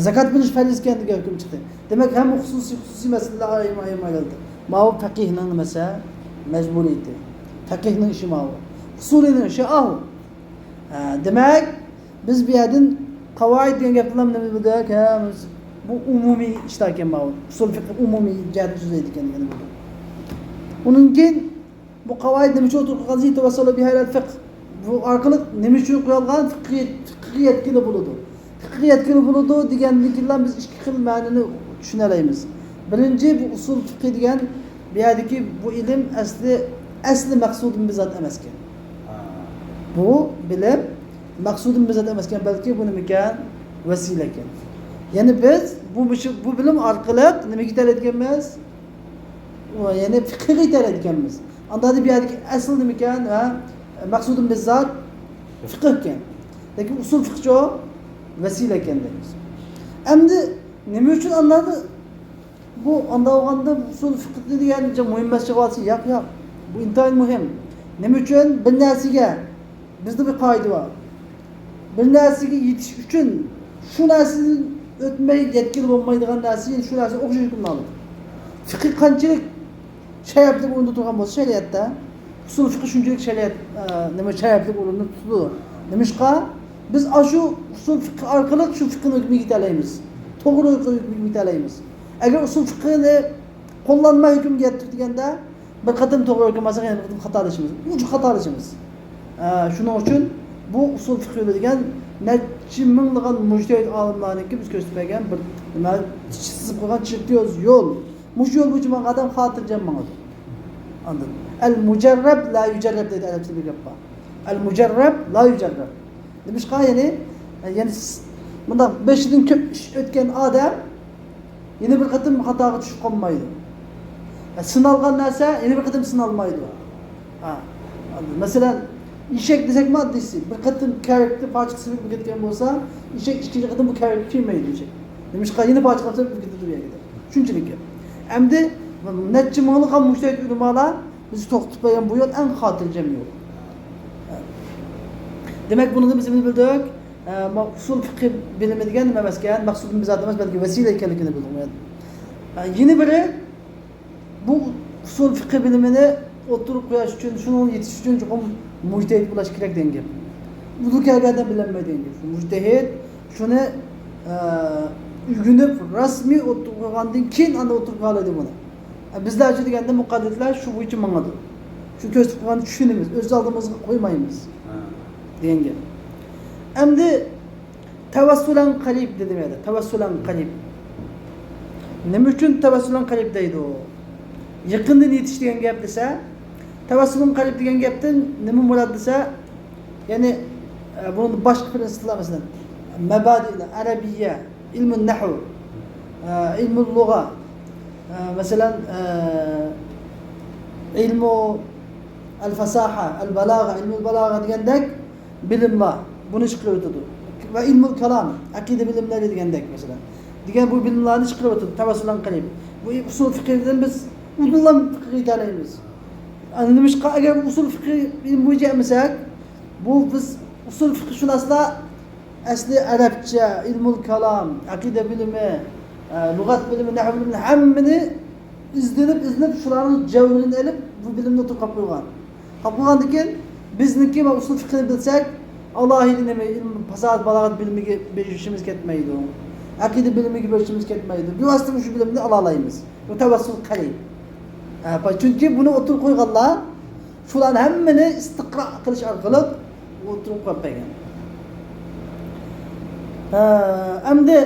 زاكات بېرىش پەرزكەن دېگەن ھۆكۈم چىقتى. دېمەك، ھەممە خۇسۇسىي، خۇسۇسىي مەسىلىلەر ئايرىم-ئايرىم ئايرىلدى. ماۋۇ پەقىھنىڭ نېمىسى؟ مەجبۇرىيىتى. پەقىھنىڭ ئىشى ماۋۇ. ئۇسۇلىنىڭ ئىشى ئاۋۇ. ھە، دېمەك، بىز بۇ يەردىن قاۋائىد دېگەن گەپنى نېمە بىلدۇق؟ ھە، بۇ ئومۇمىي ئىشلاركەن ماۋۇ. ئۇسۇل فىقھ ئومۇمىي جەھەتتىن سۆزلەيدىكەن دېگەننى بىلدۇق. ئۇنىڭ كېيىن بۇ قاۋائىد نېمە ئۈچۈن ئوتتۇرىغا قويغان؟ يەتەۋەسسەلۇ بىھا ئىلەل فىقھ. بۇ ئارقىلىق نېمە ئۈچۈن قويۇلغان؟ فىقھقا، فىقھقا يەتكىلى بولىدۇ. پىقىغا يەتكىلى بولىدۇ دېگەندىن كېيىنلا بىز ئىككى خىل مەنىنى چۈشىنەلەيمىز. بىرىنچى، بۇ ئۇسۇل پىقى دېگەن بۇ يەردىكى بۇ ئىلىم ئەسلى، ئەسلى مەقسۇدىن بىزات ئەمەسكەن. بۇ بىلىم مەقسۇدىن بىزات ئەمەسكەن، بەلكى بۇ نېمىكەن؟ ۋەسىلەكەن. يەنى بىز بۇ، مۇشۇ، بۇ بىلىم ئارقىلىق نېمىگە يېتەلەيدىكەنمىز؟ يەنى پىقىغا يېتەلەيدىكەنمىز. ئانداقتا بۇ يەردىكى ئەسىل نېمىكەن؟ ھە؟ مەقسۇدىن بىزات پىقىكەن. لېكىن ئۇسۇل پىقىچۇ؟ ۋەسىلە ئىكەن دەيمىز. ئەمدى نېمە ئۈچۈن ئانداق بۇ، ئانداق بولغاندا ئۇسۇل پىقىنى دېگەن مۇھىم ئەمەس دەۋاتسا، ياق، ياق. بۇ ئىنتايىن مۇھىم. نېمە ئۈچۈن؟ بىر نەرسىگە، بىزدە بىر قائىدە بار. بىر نەرسىگە يېتىش ئۈچۈن شۇ نەرسىدىن ئۆتمەي يەتكىلى بولمايدىغان نەرسە، يەنە شۇ نەرسە ئوخشاش ھۆكۈمنى ئالىدۇ. پىقىھ قانچىلىك شەرەپلىك ئورۇندا تۇرغان بولسا شەرىئەتتە، ئۇسۇل فىقىھ شۇنچىلىك شەرىئەت، ئە، نېمە، شەرەپلىك ئورۇندا تۇتىدۇ. نېمىشقا؟ بىز ئاشۇ ئۇسۇل فىقىھ ئارقىلىق شۇ فىقىھنىڭ ھۆكمىگە يېتەلەيمىز. توغرا ھۆكمىگە يېتەلەيمىز. ئەگەر ئۇسۇل فىقىھنى قوللانماي ھۆكۈمگە يەتتۇق دېگەندە، بىر قېتىم توغرا ھۆكۈم ئالساق، يەنە بىر قېتىم خاتالىشىمىز. ئوچۇق خاتالىشىمىز. ئە، شۇنىڭ ئۈچۈن بۇ ئۇسۇل فىقىھ يولى دېگەن نەچچە مىڭلىغان مۇجتەھىد ئالىملارنىڭكى بىز كۆرسىتىپ بەرگەن بىر نېمە، سىزىپ قويغان چىركىيوز يول. مۇشۇ يول بويىچە ماڭغان ئادەم خاتىرجەم ماڭىدۇ. ئاندىن، «ئەل مۇجەررەب لا يۇجەررەب» دەيدۇ ئەرەبچىدە بىر گەپ بار. «ئەل مۇجەررەب لا يۇجەررەب». نېمىشقا؟ يەنى، يەنى سىز، مۇنداق بېشىدىن كۆپ ئىش ئۆتكەن ئادەم يەنە بىر قېتىم خاتاغا چۈشۈپ قالمايدۇ. سىنالغان نەرسە يەنە بىر قېتىم سىنالمايدۇ. ھە. مەسىلەن، ئېشەك دېسەكمۇ ئاددىيسى، بىر قېتىم كەركىكتە پاچىقى سىنىپ كەتكەن بولسا، ئېشەك ئىككىنچى قېتىم بۇ كەركىككە كىرمەيدۇ ئېشەك. نېمىشقا؟ يەنە پاچىقى سىنىپ كېتىدۇ بۇ يەرگە. شۇنچىلىك گەپ. ئەمدى نەچچە مىڭلىغان مۇجتەھىد ئۆلىمالار بىز توختىتىپ بەرگەن بۇ يول ئەڭ خاتىرجەم يول. دېمەك، بۇنىڭدىن بىز نېمىنى بىلدۇق؟ ئە، ما-، ئۇسۇل فىقھى بىلىمى دېگەن نېمە ئەمەسكەن؟ مەقسۇدىن بىزات ئەمەس، بەلكى ۋەسىلە ئىكەنلىكىنى بىلدۇق. ئە، يەنە بىرى، بۇ ئۇسۇل فىقھى بىلىمىنى ئوتتۇرىغا قويۇش ئۈچۈن، شۇنىڭغا يېتىش ئۈچۈن چوقۇم مۇجتەھىد بولۇش كېرەك دېگەن گەپ. ئۇدۇل كەلگەن ئادەم بىلەلمەيدۇ دېگەن گەپ. مۇجتەھىد شۇنى، ئە، ئۆگىنىپ، رەسمىي ئوتتۇرىغا قويغاندىن كېيىن ئاندىن ئوتتۇرىغا قويالايدۇ بۇنى. بىزلەرچە دېگەندە مۇقەللىدلەر شۇ بويىچە ماڭىدۇ. شۇ كۆرسىتىپ قويغاننى چۈشىنىمىز، ئۆز ئالدىمىزغا قويمايمىز. ھە. دېگەن گەپ. ئەمدى تەۋەسسۇلەن قەرىب دېدىم يەنە. تەۋەسسۇلەن قەرىب. نېمە ئۈچۈن تەۋەسسۇلەن قەرىب دەيدۇ؟ يېقىندىن يېتىش دېگەن گەپ دېسە، تەۋەسسۇلەن قەرىب دېگەن گەپتىن نېمە مۇراد دېسە، يەنى، ئە، بۇنىڭدا باشقا پىرىنسىپلار، مەسىلەن، مەبادىئ ئەرەبىيە، ئىلمۇن نەھۋ، ئە، ئىلمۇل لۇغە، ئە، مەسىلەن، ئە، ئىلمۇ ئەل فەساھە، ئەل بالاغە، ئىلمۇل بالاغە دېگەندەك بىلىملەر بۇنى چىقىرىۋېتىدۇ. ۋە ئىلمۇل كالام، ئەقىدە بىلىملىرى دېگەندەك، مەسىلەن، دېگەن بۇ بىلىملەرنى چىقىرىۋېتىدۇ. تەۋەسسۇلەن قەرىب. بۇ ئۇسۇل فىقھىدىن بىز ئۇدۇللا فىقىھ ئېيتالايمىز. ئەنە نېمىشقا، ئەگەر ئۇسۇل فىقھى بويىچە ئەمىسەك، بۇ بىز ئۇسۇل فىقھشۇناسلار ئەسلى ئەرەبچە، ئىلمۇل كالام، ئەقىدە بىلىمى، ئە، لۇغەت بىلىمى، نەھۋ بىلىمى، ھەممىنى ئىزدىنىپ، ئىزدىنىپ، شۇلارنىڭ جەۋھىرىنى ئېلىپ، بۇ بىلىمنى ئوتتۇرىغا قويۇپ قويغان. قويۇپ قويغاندىن كېيىن، بىزنىڭكى مانا ئۇسۇل فىقھىنى بىلسەك، ئالاھىدە نېمە، ئىلمى، پاساھەت، بالاغەت بىلىمىگە بېرىشىمىز كەتمەيدۇ. ئەقىدە بىلىمىگە بېرىشىمىز كەتمەيدۇ. بىۋاسىتە مۇشۇ بىلىمنى ئالالايمىز. بۇ تەۋەسسۇل قەرىب. ئە، چۈنكى بۇنى ئوتتۇرىغا قويغانلار شۇلارنى ھەممىنى ئىستىقرا قىلىش ئارقىلىق ئوتتۇرىغا قويۇپ بەرگەن. ئە، ئەمدى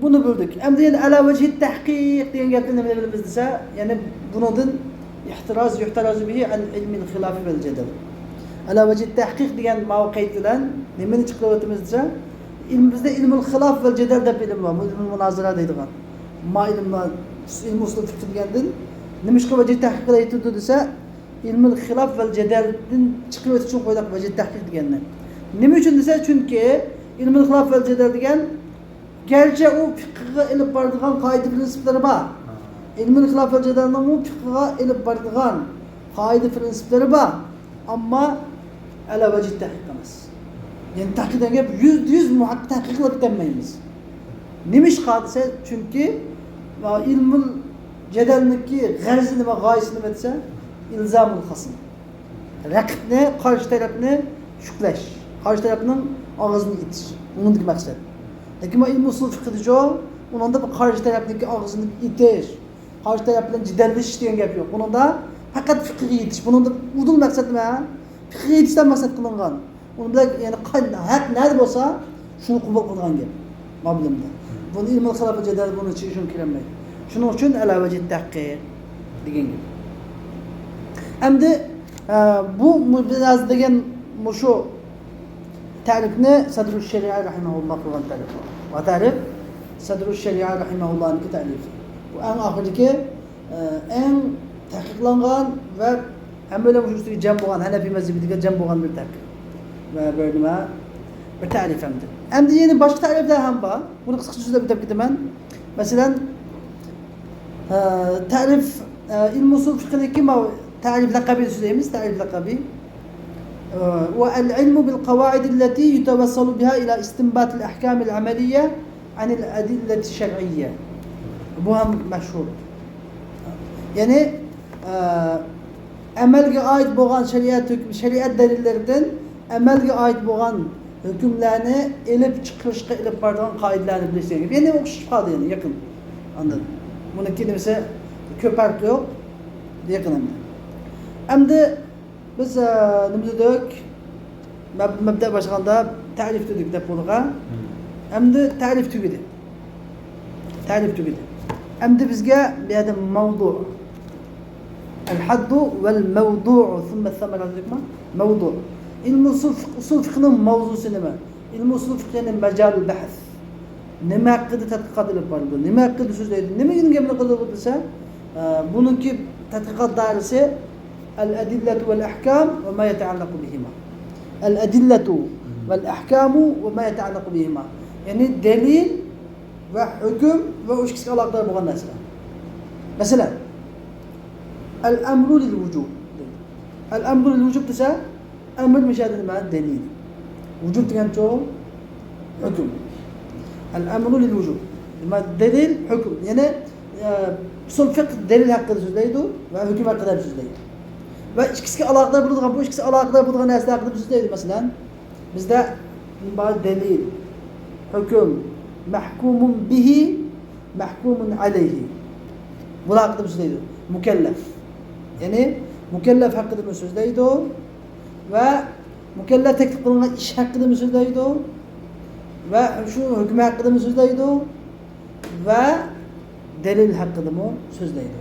بۇنى بىلدۇق. ئەمدى يەنە ئەلا ۋەجھى تەھقىق دېگەن گەپنى نېمىنى بىلىمىز دېسە، يەنى بۇنىڭدىن ئىھتىراز، يۇھتەرازۇ بىھى ئەن ئىلمىل خىلاف ۋەل جەدەل. ئەلا ۋەجھى تەھقىق دېگەن ماۋۇ قەيت بىلەن نېمىنى چىقىرىۋاتىمىز دېسە، ئىلمىمىزدە ئىلمۇل خىلاف ۋەل جەدەل دەپ ئىلىم بار. بۇ ئىلمۇل مۇنازىرە دەيدىغان. ما ئىلىملار، ئىلمى ئۇسۇل فىقھ دېگەندىن نېمىشقا ۋەجھى تەھقىق دەيتىدۇ دېسە، ئىلمۇل خىلاف ۋەل جەدەلدىن چىقىرىۋېتىش ئۈچۈن قويدۇق ۋەجھى تەھقىق دېگەننى. نېمە ئۈچۈن دېسە، چۈنكى ئىلمۇل خىلاف ۋەل جەدەل دېگەن، گەرچە ئۇ فىقھىغا ئېلىپ بارىدىغان قائىدە پىرىنسىپلىرى بار، ئىلمۇل خىلاف ۋەل جەدەلنىڭمۇ فىقھىغا ئېلىپ بارىدىغان قائىدە پىرىنسىپلىرى بار، ئەمما ئەلا ۋەجھى تەھقىق ئەمەس. يەنى تەھقىق دېگەن گەپ يۈزدە يۈز مۇھەققىق تەھقىق قىلىپ كەتمەيمىز. نېمىشقا دېسە، چۈنكى ئىلمۇل جەدەلنىڭكى غەرىزى نېمە، غايىسى نېمە دېسە، ئىلزامۇل خەسم. رەقىبنى، قارشى تەرەپنى شۈكلەش، قارشى تەرەپنىڭ ئاغزىنى ئېتىش، ئۇنىڭدىكى مەقسەت. لېكىن مانا ئىلمى ئۇسۇل فىقھىدىچۇ، ئۇنىڭدا بىر قارشى تەرەپنىڭكى ئاغزىنى ئېتىش، قارشى تەرەپ بىلەن جېدەللىشىش دېگەن گەپ يوق. بۇنىڭدا پەقەت فىقھىغا يېتىش. بۇنىڭدا ئۇدۇل مەقسەت نېمە؟ فىقھىغا يېتىشتىن مەقسەت قىلىنغان. ئۇنى بىلەن، يەنى قاي-، ھەق نەدە بولسا، شۇنى قوبۇل قىلىدىغان گەپ. ما بىلىمدە. بۇنى ئىلمۇل خىلاف جەدەل بۇنىڭ ئىچىگە شۇنى كىرەلمەيدۇ. شۇنىڭ ئۈچۈن ئەلا ۋەجھى تەھقىق دېگەن گەپ. ئەمدى، ئە، بۇ مۇ-، بىز ھازىر دېگەن مۇشۇ تەرىپنى سەدرۇ شەرىئە رەھىمەھۇللا قىلغان تەرىپ. ۋە تەرىپ سەدرۇ شەرىئە رەھىمەھۇللانىڭكى تەرىپى. بۇ ئەڭ ئاخىرىدىكى ئە، ئەڭ تەھقىقلانغان ۋە ھەممەيلەن مۇشۇ ئۈستىگە جەم بولغان، ھەنەفىي مەزھىپىدىكى جەم بولغان بىر تەھقىق ۋە بىر نېمە، بىر تەرىپ ئەمدى. ئەمدى يەنە باشقا تەرىپلەر ھەم بار. بۇنى قىسقىچە سۆزلەپ ئۆتۈپ كېتىمەن. مەسىلەن، ئە، تەرىپ، ئە، ئىلمى ئۇسۇل فىقھىدىكى ما-، تەرىپ لەقەبى سۆزلەيمىز، تەرىپ لەقەبى. ئە، ۋە ئەل ئىلمۇ بىل قەۋائىدىللەتى يۇتەۋەسسەلۇ بىھا ئىلا ئىستىنباتىل ئەھكامىل ئەمەلىيە ئەنىل ئەدىللەتى شەرئىييە. بۇ ھەم مەشھۇر. يەنى، ئە، ئەمەلگە ئائىت بولغان شەرىئەت ھۆكمى، شەرىئەت دەلىللىرىدىن ئەمەلگە ئائىت بولغان ھۆكۈملەرنى ئېلىپ چىقىرىشقا ئېلىپ بارىدىغان قائىدىلەرنى بىلىش دېگەن گەپ. يەنى ئوخشىشىپ قالدى، يەنى يېقىن. ئاندىن بۇنىڭكى نېمىسى كۆپ پەرق يوق. يېقىن ئەمدى. ئەمدى بىز، ئە، نېمە دېدۇق؟ مەب-، مەبدە باشلىغاندا تەرىف دېدۇق دەپ بولدۇق، ھە؟ مم. ئەمدى تەرىف تۈگىدى. تەرىف تۈگىدى. ئەمدى بىزگە بۇ يەردە مەۋدۇ. ئەل ھەددۇ ۋەل مەۋدۇ ثۇممە سەمەرە دېدۇقمۇ؟ مەۋدۇ. ئىلمى ئۇسۇل فىق-، ئۇسۇل فىقھنىڭ مەۋزۇسى نېمە؟ ئىلمى ئۇسۇل فىقھ يەنى مەجالۇل بەھس. نېمە ھەققىدە تەتقىقات ئېلىپ بارىدۇ؟ نېمە ھەققىدە سۆزلەيدۇ؟ نېمە گەپنى قىلىدۇ دېسە، ئە، بۇنىڭكى تەتقىقات دائىرىسى ئەل ئەدىللەتۇ ۋەل ئەھكام ۋە ما يەتەئەللەقۇ بىھىما. ئەل ئەدىللەتۇ ۋەل ئەھكامۇ ۋە ما يەتەئەللەقۇ بىھىما. يەنى دەلىل ۋە ھۆكۈم ۋە ئۇ ئىككىسىگە ئالاقىدار بولغان نەرسىلەر. مەسىلەن، ئەل ئەمرۇ لىل ۋۇجۇب دەيدۇ. ئەل ئەمرۇ لىل ۋۇجۇب دېسە، ئەمر مۇشۇ يەردە نېمە؟ دەلىل. ۋۇجۇب دېگەنچۇ؟ ھۆكۈم. ئەل ئەمرۇ لىل ۋۇجۇب. نېمە؟ دەلىل، ھۆكۈم. يەنى، ئە، ئۇسۇل فىقھ دەلىل ھەققىدە سۆزلەيدۇ ۋە ھۆكۈم ھەققىدە سۆزلەيدۇ. ۋە ئىككىسىگە ئالاقىدار بولىدىغان، بۇ ئىككىسىگە ئالاقىدار بولىدىغان نەرسىلەر ھەققىدە سۆزلەيدۇ. مەسىلەن، بىزدە بار دەلىل، ھۆكۈم، مەھكۇمۇن بىھى، مەھكۇمۇن ئەلەيھى. بۇلار ھەققىدە سۆزلەيدۇ. مۇكەللەف. يەنى مۇكەللەف ھەققىدىمۇ سۆزلەيدۇ ۋە مۇكەللەپ تەكلىپ قىلىنغان ئىش ھەققىدىمۇ سۆزلەيدۇ ۋە شۇ ھۆكۈم ھەققىدىمۇ سۆزلەيدۇ ۋە دەلىل ھەققىدىمۇ سۆزلەيدۇ.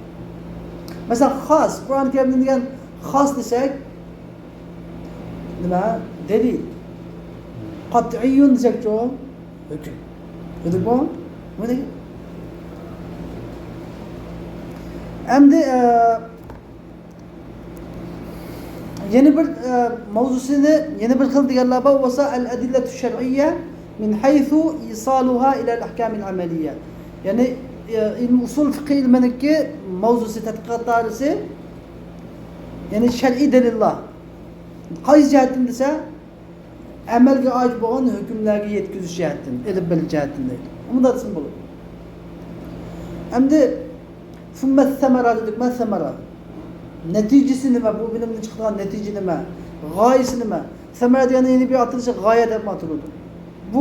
مەسىلەن، خاس، قۇرئان كەرىمدە دېگەن خاس دېسەك، نېمە؟ دەلىل. قەتئىيۇن دېسەكچۇ؟ ھۆكۈم. كۆردۈڭمۇ؟ بۇنى ئەمدى، ئە، يەنە بىر، ئە، ماۋزۇسىنى، يەنە بىر خىل دېگەنلەر بار بولسا، الأدلة الشرعية من حيث إيصالها إلى الأحكام العملية. يەنى، ئە، ئىلمى ئۇسۇل فىقھى ئىلمىنىڭكى ماۋزۇسى، تەتقىقات دائىرىسى، يەنى شەرئىي دەلىللار. قايسى جەھەتتىن دېسە، ئەمەلگە ئائىت بولغان ھۆكۈملەرگە يەتكۈزۈش جەھەتتىن، ئېلىپ بېرىش جەھەتتىن دەيدۇ. ئۇنداق دېسىمۇ بولىدۇ. ئەمدى ثم الثمرة دېدۇق، ما الثمرة؟ نەتىجىسى نېمە؟ بۇ بىلىمدىن چىقىدىغان نەتىجە نېمە؟ غايىسى نېمە؟ ثمرة دېگەننىڭ يەنە بىر ئاتىلىشى غايە دەپ ئاتىلىدۇ. بۇ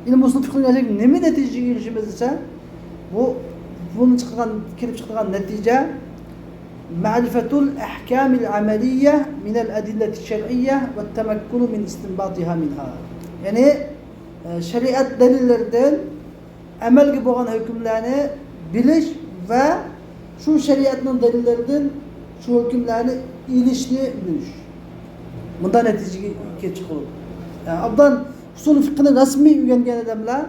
ئىلمى ئۇسۇل فىقھىنىڭ نېمە نەتىجىگە ئېرىشىمىز دېسە، بۇ، بۇنى چىقىدىغان، كېلىپ چىقىدىغان نەتىجە معرفة الأحكام العملية من الأدلة الشرعية والتمكن من استنباطها منها. يەنى، ئە، شەرىئەت دەلىللىرىدىن ئەمەلگە بولغان ھۆكۈملەرنى بىلىش ۋە شۇ شەرىئەتنىڭ دەلىللىرىدىن شۇ ھۆكۈملەرنى ئېلىشنى ئۆگىنىش. مۇنداق نەتىجىگە كېلىپ چىقىدۇ. ئە، ئوبدان ئۇسۇل فىقھىنى رەسمىي ئۆگەنگەن ئادەملەر،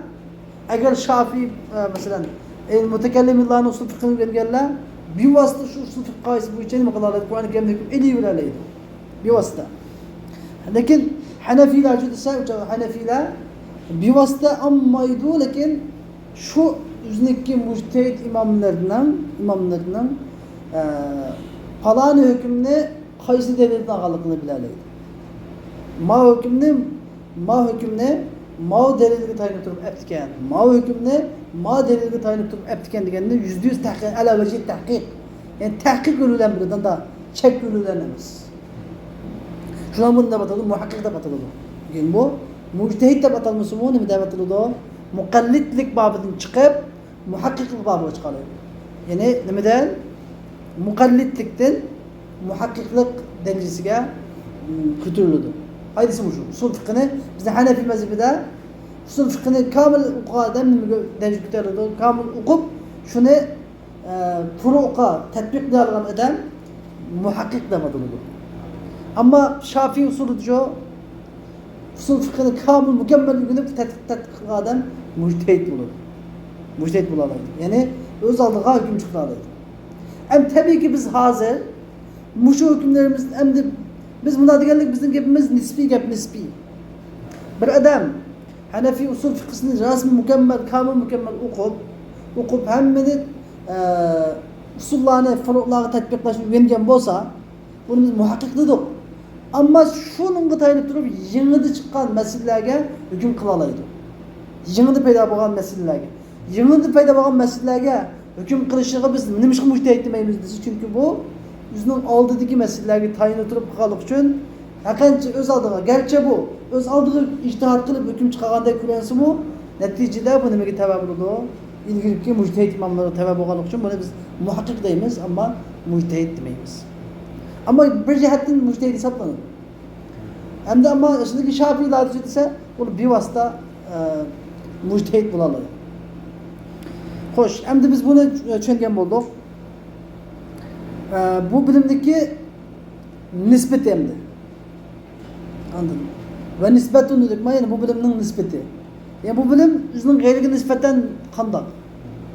ئەگەر شافىي، ئە، مەسىلەن، ئە، مۇتەكەللىملارنىڭ ئۇسۇل فىقھىنى ئۆگەنگەنلەر بىۋاسىتە شۇ ئۇسۇل فىقھى قائىدىسى بويىچە نېمە قىلالايدۇ؟ قۇرئان كەرىمدىكى ھۆكۈم ئېلىۋېرەلەيدۇ. بىۋاسىتە. لېكىن ھەنەفىيلەر شۇ دېسە، ھەنەفىيلەر بىۋاسىتە ئالمايدۇ، لېكىن شۇ ئۆزىنىڭكى مۇجتەھىد ئىماملىرىنىڭ، ئىماملىرىنىڭ، ئە، پالانى ھۆكۈمنى قايسى دەلىلدىن ئالغانلىقىنى بىلەلەيدۇ. ما ھۆكۈمنى، ما ھۆكۈمنى ما دەلىلگە تايىنىپ تۇرۇپ ئەپتىكەن، ما ھۆكۈمنى ما دەلىلگە تايىنىپ تۇرۇپ ئەپتىكەن دېگەننى يۈزدە يۈز تەھقىق، ئەلا ۋەجھى تەھقىق. يەنى تەھقىق يولى بىلەن بىلىدۇ، چەك يولى بىلەن ئەمەس. شۇنىڭ بۇنى دەپ ئاتىلىدۇ، مۇھەققىق دەپ ئاتىلىدۇ. لېكىن بۇ مۇجتەھىد دەپ ئاتالمىسىمۇ، نېمە دەپ ئاتىلىدۇ؟ مۇقەللىدلىك بابىدىن چىقىپ، مۇھەققىقلىق بابىغا چىقالايدۇ. يەنى نېمىدىن؟ مۇقەللىدلىكتىن مۇھەققىقلىق دەرىجىسىگە، م، كۆتۈرۈلىدۇ. قائىدىسى مۇشۇ. ئۇسۇل فىقھىنى، بىزنىڭ ھەنەفىي مەزھىپىدە ئۇسۇل فىقھىنى كامىل ئوقۇغان ئادەم نېمىگە دەرىجىگە كۆتۈرۈلىدۇ؟ كامىل ئوقۇپ، شۇنى، ئە، پۇرۇئقا تەتبىق قىلالىغان ئادەم مۇھەققىق دەپ ئاتىلىدۇ. ئەمما شافىي ئۇسۇلىدا شۇ ئۇسۇل فىقھىنى كامىل مۇكەممەل ئۆگىنىپ تەتقىق، تەتقىق قىلغان ئادەم مۇجتەھىد بولىدۇ. مۇجتەھىد بولالايدۇ. يەنى ئۆز ئالدىغا ھۆكۈم چىقىرالايدۇ. ئەمدى تەبىئىيكى بىز ھازىر مۇشۇ ھۆكۈملىرىمىز، ئەمدى بىز مۇنداق دېگەنلىك، بىزنىڭ گېپىمىز نىسپىي گەپ، نىسپىي. بىر ئادەم ھەنەفىي ئۇسۇل فىقھىسىنى رەسمىي مۇكەممەل، كامىل مۇكەممەل ئوقۇپ، ئوقۇپ ھەممىنى، ئە، ئۇسۇللارنى فۇرۇئلارغا تەتبىقلاشنى ئۆگەنگەن بولسا، بۇنى بىز مۇھەققىق دېدۇق. ئەمما شۇنىڭغا تايىنىپ تۇرۇپ يېڭىدا چىققان مەسىلىلەرگە ھۆكۈم قىلالايدۇ. يېڭىدا پەيدا بولغان مەسىلىلەرگە، يېڭىدا پەيدا بولغان مەسىلىلەرگە ھۆكۈم قىلىشىغا بىز نېمىشقا مۇجتەھىد دېمەيمىز دېسە، چۈنكى بۇ ئۆزىنىڭ ئالدىدىكى مەسىلىلەرگە تايىنىپ تۇرۇپ قىلغانلىقى ئۈچۈن ھەرقانچە ئۆز ئالدىغا، گەرچە بۇ ئۆز ئالدىغا ئىجتىھاد قىلىپ ھۆكۈم چىقارغاندەك كۆرۈنسىمۇ، نەتىجىدە بۇ نېمىگە تەۋە بولىدۇ؟ ئىلگىرىكى مۇجتەھىد ئىماملارغا تەۋە بولغانلىقى ئۈچۈن بۇنى بىز مۇھەققىق دەيمىز، ئەمما مۇجتەھىد دېمەيمىز. ئەمما بىر جەھەتتىن مۇجتەھىد ھېسابلىنىدۇ. ئەمدى ئەمما ئەسلىدىكى شافىيلار دېسە، ئۇ بىۋاسىتە، ئە، مۇجتەھىد بولالايدۇ. خوش، ئەمدى بىز بۇنى چۈشەنگەن بولدۇق. ئە، بۇ بىلىمدىكى نىسبىتى ئەمدى. ئاندىن ۋە نىسبەتۇن دېدۇق، يەنى بۇ بىلىمنىڭ نىسبىتى. يەنى بۇ بىلىم ئۆزىنىڭ غەيرىگە نىسبەتەن قانداق؟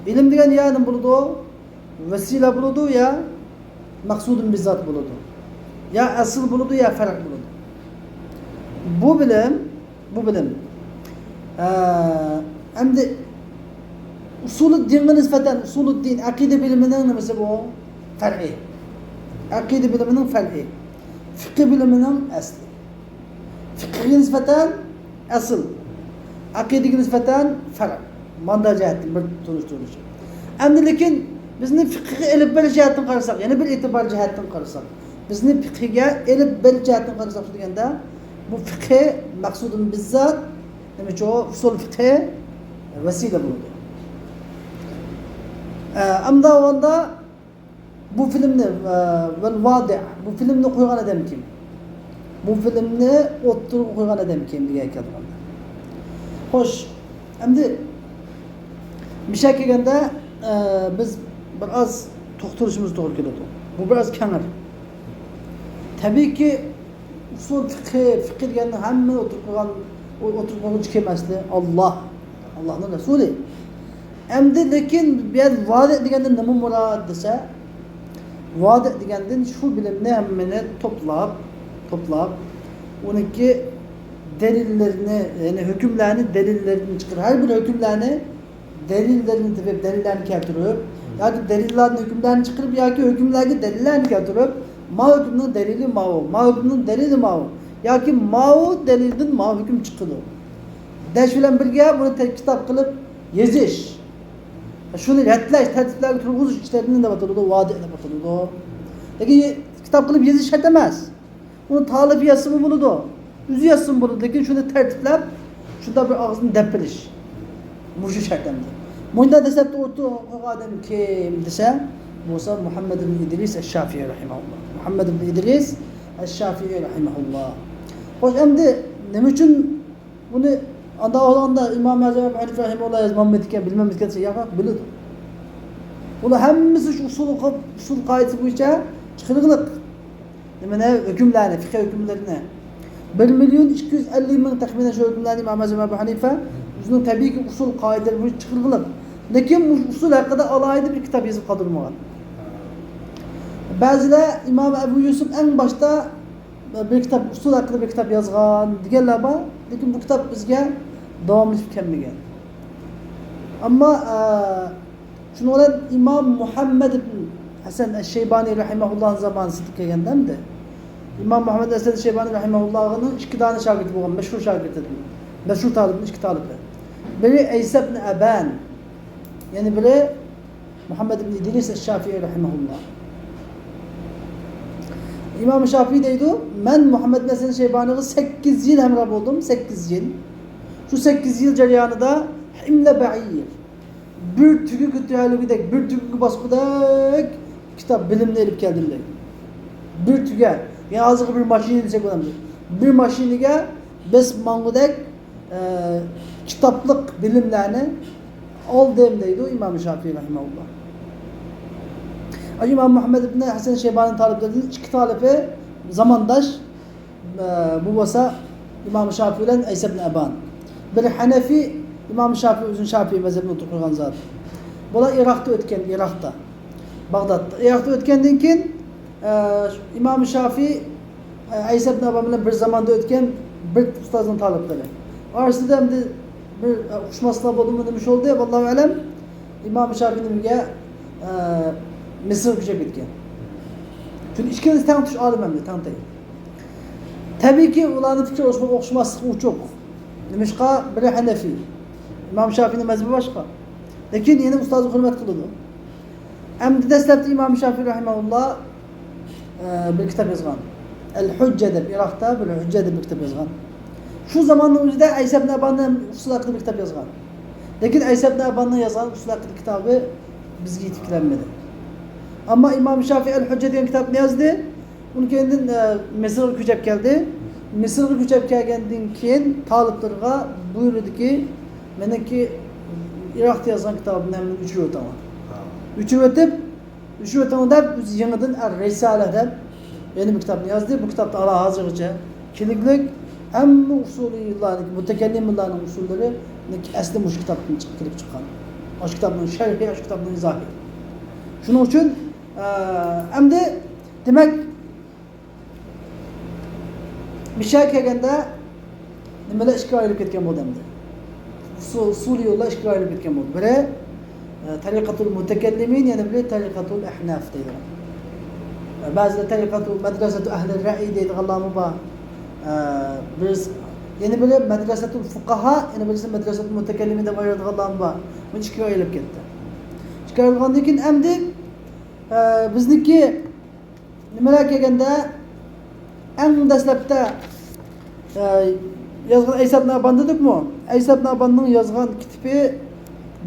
ئىلىم دېگەن يا نېمە بولىدۇ؟ ۋەسىلە بولىدۇ يا مەقسۇدۇن بىززات بولىدۇ. يا ئەسل بولىدۇ يا پەرق بولىدۇ. بۇ بىلىم، بۇ بىلىم، ئە، ئەمدى ئۇسۇلۇددىنغا نىسبەتەن، ئۇسۇلۇددىن، ئەقىدە بىلىمىنىڭ نېمىسى بۇ؟ پەرئى. ئەقىدە بىلىمىنىڭ پەرئى. فىقھى بىلىمىنىڭ ئەسلى. فىقھىگە نىسبەتەن ئەسل، ئەقىدىگە نىسبەتەن پەرق. ماندا جەھەتتىن بىر تونۇشتۇرۇلۇشى. ئەمدى لېكىن بىزنى فىقھىگە ئېلىپ بېرىش جەھەتتىن قارىساق، يەنە بىر ئېتىبار جەھەتتىن قارىساق، بىزنى فىقھىگە ئېلىپ بېرىش جەھەتتىن قارىساق دېگەندە، بۇ فىقھى مەقسۇدۇن بىززات، نېمىچۇ، ئۇسۇل فىقھى ۋەسىلە بولىدۇ. ئە، ئەمدى ئۇندا بۇ فىلىمنى، ئە، ۋەل ۋادىئ، بۇ فىلىمنى قويغان ئادەم كىم؟ بۇ فىلىمنى ئوتتۇرىغا قويغان ئادەم كىم دېگەن كەلگەندە. خوش، ئەمدى مۇشۇ كەلگەندە، ئە، بىز بىر ئاز توختىلىشىمىز توغرا كېلىدۇ. بۇ بىر ئاز كەڭرى. تەبىئىيكى، ئۇسۇل فىقھى، فىقھى دېگەننى ھەممە ئوتتۇرىغا قويغان، ئوتتۇرىغا قويغۇچى كىم ئەسلى؟ ئاللاھ. ئاللاھنىڭ رەسۇلى. ئەمدى لېكىن بۇ يەردە ۋادىئ دېگەندىن نېمە مۇراد دېسە، ۋادىئ دېگەندىن شۇ بىلىمنى ھەممىنى توپلاپ، توپلاپ، ئۇنىڭكى دەلىللىرىنى، يەنى ھۆكۈملەرنى دەلىللىرىدىن چىقىرىپ، ھەر بىر ھۆكۈملەرنى دەلىللىرىنى تېپىپ، دەلىللەرنى كەلتۈرۈپ، ياكى دەلىللەردىن ھۆكۈملەرنى چىقىرىپ، ياكى ھۆكۈملەرگە دەلىللەرنى كەلتۈرۈپ، ما ھۆكۈمنىڭ دەلىلى ماۋۇ، ما ھۆكۈمنىڭ دەلىلى ماۋۇ، ياكى ماۋۇ دەلىلدىن ماۋۇ ھۆكۈم چىقىدۇ دەش بىلەن بىرگە بۇنى تە-، كىتاب قىلىپ يېزىش، شۇنى رەتلەش، تەرتىپلەرگە تۇرغۇزۇش ئىشلىرىنى نېمە دەپ ئاتىلىدۇ؟ ۋادىئ دەپ ئاتىلىدۇ. لېكىن كىتاب قىلىپ يېزىش شەرت ئەمەس. ئۇنى تالىپى يازسىمۇ بولىدۇ، ئۆزى يازسىمۇ بولىدۇ، لېكىن شۇنى تەرتىپلەپ، شۇنداق بىر ئاغزىدىن دەپ بېرىش. مۇشۇ شەرت ئەمدى. مۇنداق دەسلەپتە ئوتتۇرىغا قويغان ئادەم كىم دېسە، بولسا مۇھەممەد ئىبن ئىدرىس ئەششافىئى رەھىمەھۇللا. مۇھەممەد ئىبن ئىدرىس ئەششافىئى رەھىمەھۇللا. خوش، ئەمدى نېمە ئۈچۈن بۇنى ئاندا ئالغاندا ئىمام ئەزەم ئەبۇ ھەنىفە رەھىمەھۇللا يازمامدىكەن، بىلمەمدىكەن دېسە، ياق، ياق، بىلىدۇ. بۇلار ھەممىسى شۇ ئۇسۇل، ئۇسۇل قائىدىسى بويىچە چىقىرىقلىق. نېمىنى؟ ھۆكۈملەرنى، فىقھىي ھۆكۈملىرىنى. بىر مىليون ئىككى يۈز ئەللىك مىڭ تەخمىنەن شۇ ھۆكۈملەرنى ئىمام ئەزەم ئەبۇ ھەنىفە ئۆزىنىڭ تەبىئىيكى ئۇسۇل قائىدىلىرى بويىچە چىقىرغىلىق. لېكىن مۇشۇ ئۇسۇل ھەققىدە ئالاھىدە بىر كىتاب يېزىپ قالدۇرمىغان. بەزىلەر ئىمام ئەبۇ يۈسۈپ ئەڭ باشتا بىر كىتاب، ئۇسۇل ھەققىدە بىر كىتاب يازغان دېگەنلەر بار. لېكىن بۇ كىتاب بىزگە داۋاملىشىپ كەلمىگەن. ئەمما، ئە، شۇنىڭ بىلەن ئىمام مۇھەممەد ئىبن ھەسەن ئەششەيبانى رەھىمەھۇللاھنىڭ زامانىسىدا كەلگەندە ئەمدى، ئىمام مۇھەممەد ھەسەن ئەششەيبانى رەھىمەھۇللاھنىڭ ئىككى دانە شاگىرتى بولغان، مەشھۇر شاگىرتى، مەشھۇر تالىپنىڭ ئىككى تالىپى. بىرى ئەيسە ئىبن ئەبان، يەنە بىرى مۇھەممەد ئىبن ئىدرىس ئەششافىئى رەھىمەھۇللا. ئىمام شافىئى دەيدۇ، مەن مۇھەممەد ئىبن ھەسەن شەيبانىغا سەككىز يىل ھەمراھ بولدۇم، سەككىز يىل. شۇ سەككىز يىل جەريانىدا ھىملە بەئىر، بىر تۈگىگە تۆلىگۈدەك، بىر تۈگىگە باسقۇدەك كىتاب، بىلىمنى ئېلىپ كەلدىم دەيدۇ. بىر تۈگە، يەنى ھازىرقى بىر ماشىنا دېسەك بولامدۇ؟ بىر ماشىنىگە بېسىپ ماڭغۇدەك ئە، كىتابلىق بىلىملەرنى ئالدىم دەيدۇ ئىمام شافىئى رەھىمەھۇللا. ئىمام مۇھەممەد ئىبن ھەسەن شەيبانىنىڭ تالىپلىرىدىن ئىككى تالىپى زامانداش، ئە، بۇ بولسا ئىمام شافىئى بىلەن ئەيسە ئىبن ئەبان. بىرى ھەنەفىي، ئىمام شافىئى ئۆزىنى شافىئى مەزھەپىنى ئوتتۇرىغا قويغان زات. بۇلار ئىراقتا ئۆتكەن، ئىراقتا. باغدادتا. ئىراقتا ئۆتكەندىن كېيىن، ئە، ئىمام شافىئى، ئە، ئەيسە ئىبن ئەبان بىلەن بىر زاماندا ئۆتكەن بىر ئۇستازنىڭ تالىپلىرى. ئارىسىدا ئەمدى بىر، ئە، ئۇقۇشماسلىق بولدىمۇ، نېمە ئىش بولدى، ۋاللاھۇ ئەلەم، ئىمام شافىئى نېمىگە، ئە، مىسىرغا كۆچۈپ كەتكەن. چۈنكى ئىككىلىسى تەڭ تۇش ئالىم ئەمدى، تەڭ تەڭ. تەبىئىيكى، ئۇلارنىڭ پىكىر ئوخشىماسلىقى ئوچۇق. نېمىشقا؟ بىرى ھەنەفىي، ئىمام شافىئىنىڭ مەزھىپى باشقا. لېكىن يەنە ئۇستازىغا ھۆرمەت قىلىدۇ. ئەمدى دەسلەپتە ئىمام شافىئى رەھىمەھۇللا، ئە، بىر كىتاب يازغان. ئەل ھۇججە دەپ، ئىراقتا بىر ھۇججە دەپ بىر كىتاب يازغان. شۇ زاماننىڭ ئۆزىدە ئەيسە ئىبن ئەباننىڭ ئۇسۇل ھەققىدە بىر كىتاب يازغان. لېكىن ئەيسە ئىبن ئەباننىڭ يازغان ئۇسۇل ھەققىدە كىتابى بىزگە يېتىپ كېلەلمىدى. ئەمما ئىمام شافىئى ئەل ھۇججە دېگەن كىتابنى يازدى. ئۇنىڭ كەينىدىن، ئە، مىسىرغا كۆچۈپ كەلدى. مىسىرغا كۆچۈپ كەلگەندىن كېيىن تالىپلىرىغا بۇيرۇدىكى، مېنىڭكى ئىراقتا يازغان كىتابىمنى ھەممىنى ئۆچۈرۈۋېتىڭلار. ھا. ئۆچۈرۈۋېتىپ، ئۆچۈرۈۋېتىڭلار دەپ، ئۆزى يېڭىدىن ئەر رىسالە دەپ يەنە بىر كىتابنى يازدى. بۇ كىتابتا ھالا ھازىرغىچە كېلىگلىك ھەممە ئۇسۇلىيلارنىڭ، مۇتەكەللىملارنىڭ ئۇسۇللىرى ئەسلى مۇشۇ كىتابتىن چىقىپ كېلىپ چىققان. ئاشۇ كىتابنىڭ شەرھى، ئاشۇ كىتابنىڭ ئىزاھى. شۇنىڭ ئۈچۈن، ئە، ئەمدى دېمەك، مىشەگە كەلگەندە نېمىلەر ئىككىگە ئايرىلىپ كەتكەن بولدى ئەمدى؟ ئۇسۇل، ئۇسۇلىيلار ئىككىگە ئايرىلىپ كەتكەن بولدى. بىرى، ئە، تەرىقەتۇل مۇتەكەللىمىن، يەنە بىرى تەرىقەتۇل ئەھناف دەيدۇ. ئە، بەزىلەر تەرىقەتۇ مەدرەسەتۇ ئەھلى رەئي دەيدىغانلارمۇ بار. ئە، بىرسى، يەنە بىرى مەدرەسەتۇل فۇقاھا، يەنە بىرسى مەدرەسەتۇل مۇتەكەللىمىن دەپ ئايرىدىغانلارمۇ بار. بۇ ئىككىگە ئايرىلىپ كەتتى. ئىككىگە ئايرىلغاندىن كېيىن ئەمدى، ئە، بىزنىڭكى نېمىلەر كەلگەندە، ئەڭ دەسلەپتە، ئە، يازغان ئەيسە ئىبن ئەبان دېدۇقمۇ؟ ئەيسە ئىبن ئەباننىڭ يازغان كىتابى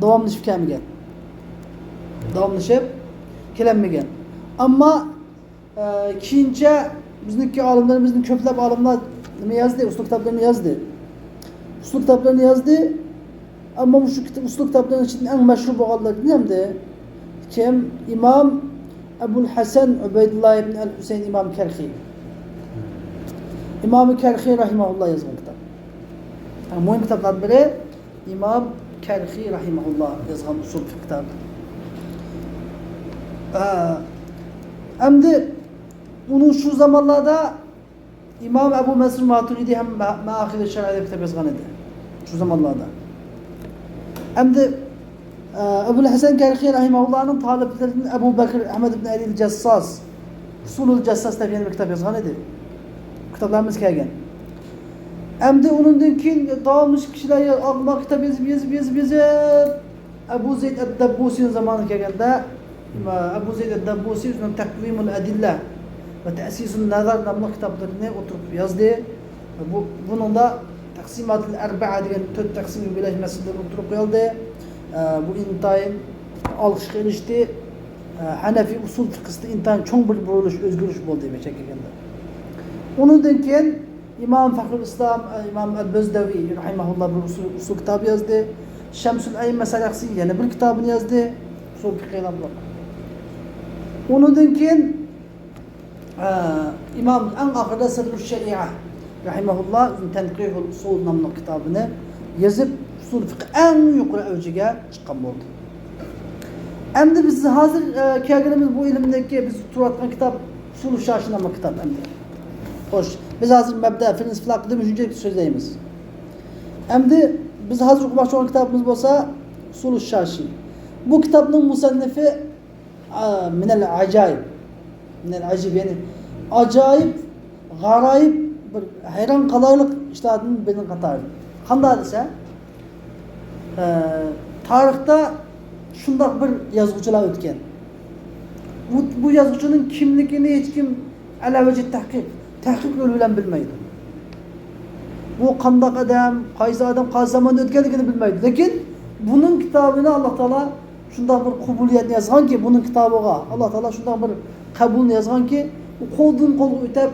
داۋاملىشىپ كەلمىگەن. داۋاملىشىپ كېلەلمىگەن. ئەمما، ئە، كېيىنچە بىزنىڭكى ئالىملىرىمىزنىڭ كۆپلەپ ئالىملار نېمە يازدى؟ ئۇسۇل كىتابلىرىنى يازدى. ئۇسۇل كىتابلىرىنى يازدى. ئەمما مۇشۇ كىت-، ئۇسۇل كىتابلىرىنىڭ ئىچىدىن ئەڭ مەشھۇر بولغانلىرىدىن ھەمدە كىم؟ ئىمام ئەبۇل ھەسەن ئۇبەيدۇللا ئىبن ئەل ھۈسەين ئىمام كەرخى. ئىمام كەرخى رەھىمەھۇللا يازغان كىتاب. ئەڭ مۇھىم كىتابلارنىڭ بىرى ئىمام كەرخى رەھىمەھۇللا يازغان ئۇسۇل فىقھ كىتابى. ئە، ئەمدى ئۇنىڭ شۇ زامانلاردا ئىمام ئەبۇ مەنسۇر ماتۇرىدى ھەم ما-، مائاخىذ شەرئى دەپ كىتاب يازغان ئىدى. شۇ زامانلاردا. ئەمدى، ئە، ئەبۇل ھەسەن كەرخى رەھىمەھۇللانىڭ تالىپلىرىدىن ئەبۇ بەكر ئەھمەد ئىبن ئەلىل جەسساس، ئۇسۇلۇل جەسساس دەپ يەنە بىر كىتاب يازغان ئىدى. كىتابلىرىمىز كەلگەن. ئەمدى ئۇنىڭدىن كېيىن داۋاملىشىپ كىشىلەر يا-، ئاغما كىتاب يېزىپ، يېزىپ، يېزىپ، يېزىپ، ئەبۇ زەيد ئەد-دەببۇسىنىڭ زامانىغا كەلگەندە، ئەبۇ زەيد ئەد-دەببۇسى ئۆزىنىڭ تەقۋىمۇل ئەدىللە ۋە تەسىسۇن نەزەر ناملىق كىتابلىرىنى ئوتتۇرىغا يازدى. بۇ، بۇنىڭدا تەقسىماتىل ئەربەئە دېگەن تۆت تەقسىمگە بۆلەش مەسىلىلىرىنى ئوتتۇرىغا قويالدى. ئە، بۇ ئىنتايىن ئالقىشقا ئېرىشتى. ئە، ھەنەفىي ئۇسۇل فىقھىسىدا ئىنتايىن چوڭ بىر بۇرۇلۇش، ئۆزگىرىش بولدى، بىر چەتكە كەلگەندە. ئۇنىڭدىن كېيىن ئىمام فەخرۇل ئىسلام، ئە، ئىمام ئەل بەزدەۋى رەھىمەھۇللا بىر ئۇسۇل، ئۇسۇل كىتابى يازدى. شەمسۇل ئەئىممە سەرەخسى يەنە بىر كىتابىنى يازدى. ئۇسۇل فىقھى ناملىق. ئۇنىڭدىن كېيىن ئە، ئىمام ئەڭ ئاخىرىدا سىررۇ شەرىئە رەھىمەھۇللا ئۆزىنىڭ تەنقىھۇل ئۇسۇل ناملىق كىتابىنى يېزىپ، ئۇسۇل فىقھ ئەڭ يۇقىرى ئەۋجىگە چىققان بولدى. ئەمدى بىز ھازىر، ئە، كەلگىنىمىز بۇ ئىلىمدىكى بىز تۇرۇۋاتقان كىتاب ئۇسۇلۇ شاشى ناملىق كىتاب ئەمدى. خوش، بىز ھازىر مەبدە، پرىنسىپلار ھەققىدە مۇشۇنچىلىك سۆزلەيمىز. ئەمدى بىز ھازىر ئوقۇماقچى بولغان كىتابىمىز بولسا ئۇسۇلۇ شاشى. بۇ كىتابنىڭ مۇسەننىفى ئا، مىنەل ئەجايىب. مىنەل ئەجىب، يەنى ئاجايىپ، غارايىپ، بىر ھەيران قالارلىق ئىشلاردىن بىرىنىڭ قاتارى. قانداق دېسە، ئە، تارىختا شۇنداق بىر يازغۇچىلار ئۆتكەن. بۇ، بۇ يازغۇچىنىڭ كىملىكىنى ھېچكىم ئەلەۋەجە تەھقىق، تەھقىق يولى بىلەن بىلمەيدۇ. بۇ قانداق ئادەم، قايسى ئادەم، قايسى زاماندا ئۆتكەنلىكىنى بىلمەيدۇ. لېكىن بۇنىڭ كىتابىنى ئاللا تائالا شۇنداق بىر قوبۇلىيەتنى يازغانكى، بۇنىڭ كىتابىغا ئاللا تائالا شۇنداق بىر قەبۇلنى يازغانكى، ئۇ قولدىن قولغا ئۆتەپ،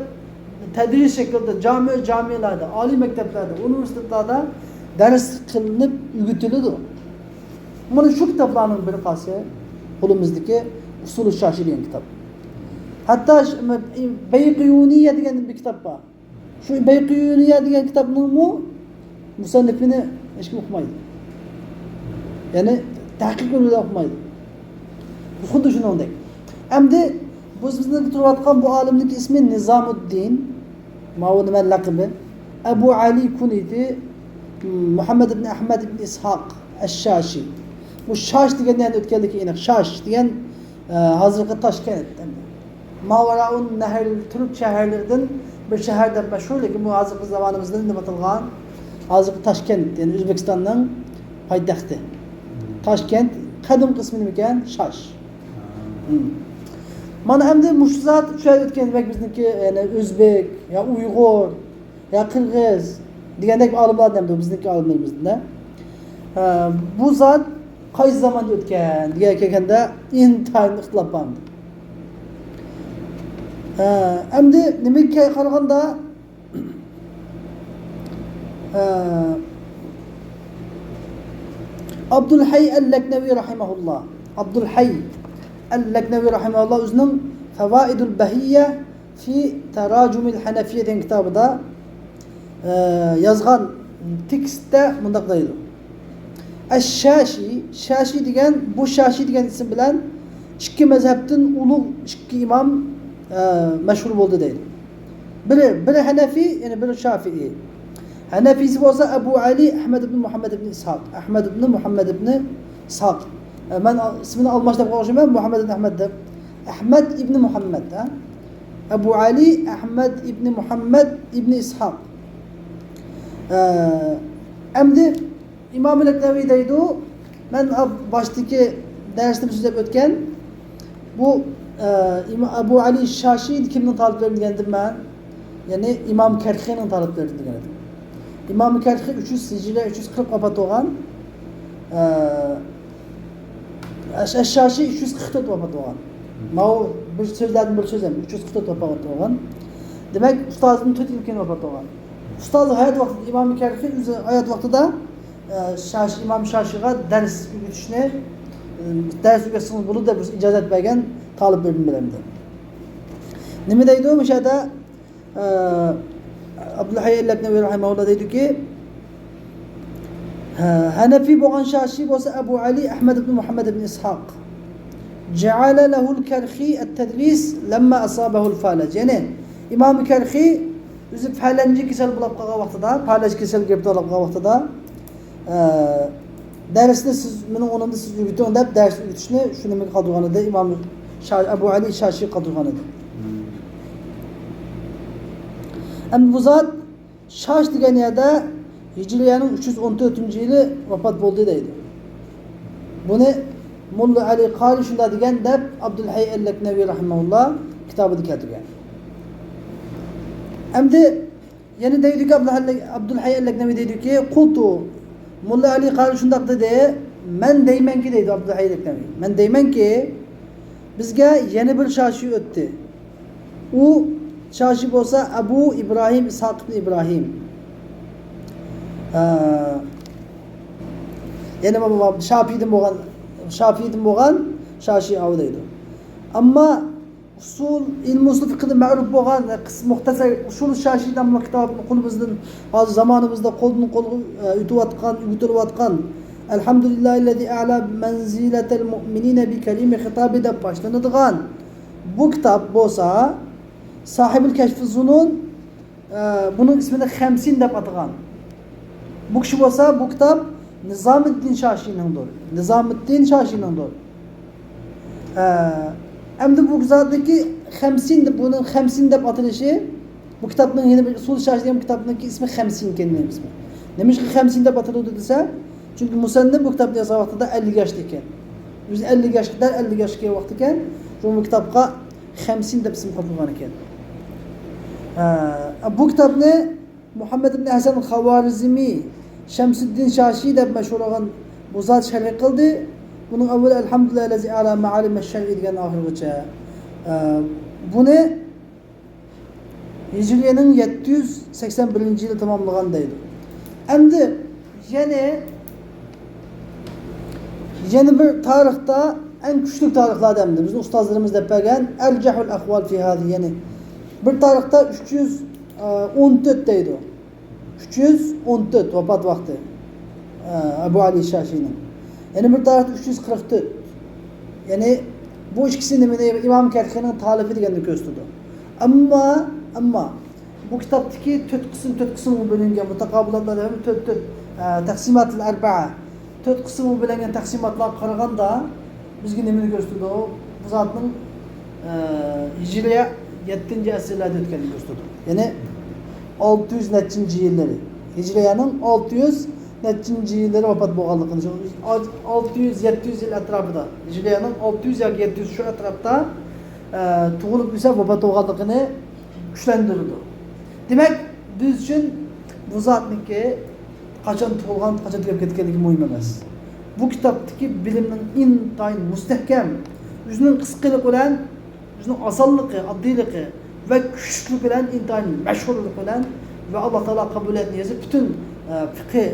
تەدرىس شەكلىدە جامە، جامەلەردە، ئالىي مەكتەپلەردە، ئۇنىۋېرسىتېتلاردا دەرس قىلىنىپ ئۆگىتىلىدۇ. مانا شۇ كىتابلارنىڭ بىرى قالسا قولىمىزدىكى ئۇسۇلۇ شاشى دېگەن كىتاب. ھەتتا ش-، بەيقۇنىيە دېگەن بىر كىتاب بار. شۇ بەيقۇنىيە دېگەن كىتابنىڭمۇ مۇسەننىپىنى ھېچكىم ئوقۇمايدۇ. يەنى تەھقىق يولى بىلەن ئوقۇمايدۇ. خۇددى شۇنىڭدەك. ئەمدى بۇ بىزنىڭ تۇرۇۋاتقان بۇ ئالىمنىڭ ئىسمى نىزامۇددىن. ماۋۇ نېمە لەقىمى؟ ئەبۇ ئەلى كۇنيىتى مۇھەممەد ئىبن ئەھمەد ئىبن ئىسھاق ئەششاشى. بۇ شاش دېگەن يەردە ئۆتكەنلىكى ئېنىق. شاش دېگەن، ئە، ھازىرقى تاشكەنت. ماۋراءۇن نەھر تۈرك شەھەرلىرىدىن بىر شەھەر دەپ مەشھۇر، لېكىن بۇ ھازىرقى زامانىمىزدا نېمە قىلغان؟ ھازىرقى تاشكەنت، يەنى ئۆزبېكىستاننىڭ پايتەختى. تاشكەنت، قەدىمكى ئىسمى نېمىكەن؟ شاش. مم. مانا ئەمدى مۇشۇ زات شۇ يەردە ئۆتكەن، دېمەك، بىزنىڭكى، يەنى ئۆزبېك يا ئۇيغۇر يا قىرغىز دېگەندەك ئالىملار دەمدۇ، بىزنىڭكى ئالىملىرىمىزدىن. ھە، بۇ زات قايسى زاماندا ئۆتكەن دېگەن كەلگەندە ئىنتايىن ئىختىلاپ بار. ھە، ئەمدى نېمىگە قارىغاندا، ھە، ئابدۇلھەي ئەل لەكنەۋى رەھىمەھۇللا، ئابدۇلھەي ئەل لەكنەۋى رەھىمەھۇللا ئۆزىنىڭ فەۋائىدۇل بەھىيە فى تەراجۇمىل ھەنەفىيە دېگەن كىتابىدا، ئە، يازغان تېكىستتە مۇنداق دەيدۇ. ئەششاشى، شاشى دېگەن، بۇ شاشى دېگەن ئىسىم بىلەن ئىككى مەزھەپتىن ئۇلۇغ ئىككى ئىمام، ئە، مەشھۇر بولدى دەيدۇ. بىرى، بىرى ھەنەفىي، يەنى بىرى شافىئىي. ھەنەفىيسى بولسا ئەبۇ ئەلى ئەھمەد ئىبن مۇھەممەد ئىبن ئىسھاق. ئەھمەد ئىبن مۇھەممەد ئىبن ئىسھاق. ئە، مەن ئىسمىنى ئالماش دەپ قويغان ئوخشايمەن، مۇھەممەد ئىبن ئەھمەد دەپ. ئەھمەد ئىبن مۇھەممەد، ھە؟ ئەبۇ ئەلى ئەھمەد ئىبن مۇھەممەد ئىبن ئىسھاق. ئە، ئەمدى ئىمام لەكنەۋى دەيدۇ، مەن باشتىكى دەرستە سۆزلەپ ئۆتكەن، بۇ، ئە، ئىما-، ئەبۇ ئەلى شاشى كىمنىڭ تالىپلىرى دېگەندىم مەن؟ يەنى ئىمام كەرخىنىڭ تالىپلىرى دېگەن ئىدىم. ئىمام كەرخى ئۈچ يۈز، ھىجرىي ئۈچ يۈز قىرىق ۋاپات بولغان. ئە، ئەش-، ئەششاشى ئۈچ يۈز قىرىق تۆت ۋاپات بولغان. ماۋۇ بىر سۆزلەردىن بىر سۆز ئەمەس، ئۈچ يۈز قىرىق تۆت ۋاپات بولغان. دېمەك، ئۇستازىدىن تۆت يىل كېيىن ۋاپات بولغان. ئۇستازى ھايات ۋاقتىدا، ئىمام كەرخى ئۆزى ھايات ۋاقتىدا، ئە، شاش-، ئىمام شاشىغا دەرس ئۆگىتىشنى، ئە، دەرس ئۆگەتسىڭىز بولىدۇ دەپ ئىجازەت بەرگەن تالىپ ئىلىم بىلەن. نېمە دەيدۇ مۇشۇ يەردە؟ ئە، ئابدۇلھەي ئەللەكنەۋى رەھىمەھۇللا دەيدۇكى، ھە، ھەنەفىي بولغان شاشى بولسا ئەبۇ ئەلى ئەھمەد ئىبن مۇھەممەد ئىبن ئىسھاق. جەئەلە لەھۇل كەرخى ئەت-تەدرىس لەمما ئەسابەھۇل فالەج. يەنى ئىمام كەرخى ئۆزى پەلەنجى كېسەل بولاپ قالغان ۋاقتىدا، پالەج كېسەل گىرىپتار بولاپ قالغان ۋاقتىدا، ئە، دەرسنى سىز، مېنىڭ ئورنۇمدا سىز ئۆگىتىڭ دەپ دەرس ئۆگىتىشنى شۇ نېمىگە قالدۇرغان ئىدى، ئىمام شا-، ئەبۇ ئەلى شاشىگە قالدۇرغان ئىدى. ئەمدى بۇ زات شاش دېگەن يەردە ھىجرىيەنىڭ ئۈچ يۈز ئون تۆتىنچى يىلى ۋاپات بولدى دەيدۇ. بۇنى موللا ئەلى قارى شۇنداق دېگەن دەپ ئابدۇلھەي ئەللەكنەۋى رەھىمەھۇللا كىتابىدا كەلتۈرگەن. ئەمدى يەنە دەيدۇكى، ئابدۇلھەي، ئابدۇلھەي ئەللەكنەۋى دەيدۇكى، قۇلتۇ، موللا ئەلى قارى شۇنداق دېدى، مەن دەيمەنكى دەيدۇ ئابدۇلھەي ئەللەكنەۋى، مەن دەيمەنكى، بىزگە يەنە بىر شاشى ئۆتتى. ئۇ شاشى بولسا ئەبۇ ئىبراھىم ئىسھاق ئىبن ئىبراھىم. ئە، يەنە بۇ شافىيدىن بولغان، شافىيدىن بولغان شاشى ئاۋۇ دەيدۇ. ئەمما ئۇسۇل، ئىلمى ئۇسۇل فىقھىدا مەرۇپ بولغان، قىس-، مۇختەسەر ئۇسۇل شاشى ناملىق كىتابنى قولىمىزدىن، ھازىر زامانىمىزدا قولدىن قولغا، ئە، ئۆتۈۋاتقان، ئۆگىتىلىۋاتقان، ئەلھەمدۇلىللاھىللەزى ئەلا مەنزىلەتەل مۇئمىنىنە بى كەلىمە خىتابى دەپ باشلىنىدىغان بۇ كىتاب بولسا، ساھىبۇل كەشفى زۇنۇن، ئە، بۇنىڭ ئىسمىنى خەمسىن دەپ ئاتىغان. بۇ كىشى بولسا، بۇ كىتاب نىزامىددىن شاشىنىڭدۇر. نىزامىددىن شاشىنىڭدۇر. ئە، ئەمدى بۇ زاتنىڭكى خەمسىن دەپ، بۇنىڭ خەمسىن دەپ ئاتىلىشى، بۇ كىتابنىڭ يەنە بىر ئۇسۇل شاشى دېگەن كىتابنىڭكى ئىسمى خەمسىن ئىكەن، نېمە ئىسمى؟ نېمىشقا خەمسىن دەپ ئاتىلىدۇ دېسە، چۈنكى مۇسەننىپ بۇ كىتابنى يازغان ۋاقتىدا ئەللىك ياشتا ئىكەن. ئۆزى ئەللىك ياشقا، دەل ئەللىك ياشقا كەلگەن ۋاقتى ئىكەن. شۇڭا بۇ كىتابقا خەمسىن دەپ ئىسىم قويۇلغان ئىكەن. ئە، بۇ كىتابنى مۇھەممەد ئىبن ھەسەن خاۋارزمى شەمسىددىن شاشى دەپ مەشھۇر بولغان بۇ زات شەرھ قىلدى. بۇنىڭ ئەۋۋىلى ئەلھەمدۇلىللاھىللەزى ئەلا مەئالىمە شەرئى دېگەن ئاخىرغىچە. ئە، بۇنى ھىجرىيەنىڭ يەتتە يۈز سەكسەن بىرىنچى يىلى تاماملىغان دەيدۇ. ئەمدى يەنە، يەنە بىر تارىختا، ئەڭ كۈچلۈك تارىخلاردا ئەمدى بىزنىڭ ئۇستازلىرىمىز دەپ بەرگەن ئەرجەھۇل ئەقۋال فى ھازى، يەنى بىر تارىختا ئۈچ يۈز ئون تۆت دەيدۇ. ئۈچ يۈز ئون تۆت ۋاپات ۋاقتى، ئە، ئەبۇ ئەلى شاشىنىڭ. يەنە بىر تارىختا ئۈچ يۈز قىرىق تۆت. يەنى بۇ ئىككىسى نېمىنى، ئىمام كەرخىنىڭ تالىپى دېگەننى كۆرسىتىدۇ. ئەمما، ئەمما بۇ كىتابتىكى تۆت قىسىم، تۆت قىسىمغا بۆلۈنگەن مۇتاقابىلاتلار ھەم تۆت، تۆت، ئە، تەقسىماتىل ئەربەئە، تۆت قىسىمغا بۆلۈنگەن تەقسىماتلارغا قارىغاندا، بىزگە نېمىنى كۆرسىتىدۇ؟ بۇ زاتنىڭ، ئە، ھىجرىيە يەتتىنچى ئەسىرلەردە ئۆتكەنلىكىنى كۆرسىتىدۇ. يەنى ئالتە يۈز نەچچىنچى يىللىرى. ھىجرىيەنىڭ ئالتە يۈز نەچچىنچى يىللىرى ۋاپات بولغانلىقىنى، شۇ ئالتە يۈز، يەتتە يۈز يىل ئەتراپىدا، ھىجرىيەنىڭ ئالتە يۈز ياكى يەتتە يۈز شۇ ئەتراپتا، ئە، تۇغۇلۇپ ئۆسە ۋاپات بولغانلىقىنى كۈچلەندۈرىدۇ. دېمەك، بىز ئۈچۈن بۇ زاتنىڭكى قاچان تۇغۇلغان، قاچان تۈگەپ كەتكەنلىكى مۇھىم ئەمەس. بۇ كىتابتىكى بىلىمنىڭ ئىنتايىن مۇستەھكەم، ئۆزىنىڭ قىسقىلىقى بىلەن، ئۆزىنىڭ ئاسانلىقى، ئاددىيلىقى ۋە كۈچلۈكلۈكى بىلەن، ئىنتايىن مەشھۇرلۇقى بىلەن ۋە ئاللا تائالا قەبۇلىيەتنى يېزىپ، پۈتۈن، ئە، فىقھى،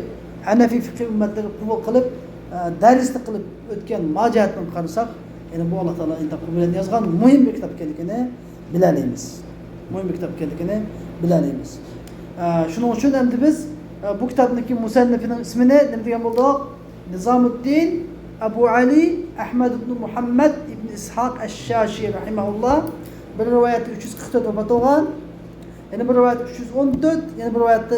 ھەنەفىي فىقھى ئۈممەتلىرى قوبۇل قىلىپ، ئە، دەرسلىك قىلىپ ئۆتكەن ما جەھەتتىن قارىساق، يەنى بۇ ئاللا تائالا ئىنتايىن قەبۇلىيەتنى يازغان مۇھىم بىر كىتاب ئىكەنلىكىنى بىلەلەيمىز. مۇھىم بىر كىتاب ئىكەنلىكىنى بىلەلەيمىز. ئە، شۇنىڭ ئۈچۈن ئەمدى بىز، ئە، بۇ كىتابنىڭكى مۇسەننىپىنىڭ ئىسمىنى نېمە دېگەن بولدۇق؟ نىزامۇددىن ئەبۇ ئەلى ئەھمەد ئىبن مۇھەممەد ئىبن ئىسھاق ئەششاشى رەھىمەھۇللا. بىر رىۋايەتتە ئۈچ يۈز قىرىق تۆت ۋاپات بولغان، يەنە بىر رىۋايەتتە ئۈچ يۈز ئون تۆت، يەنە بىر رىۋايەتتە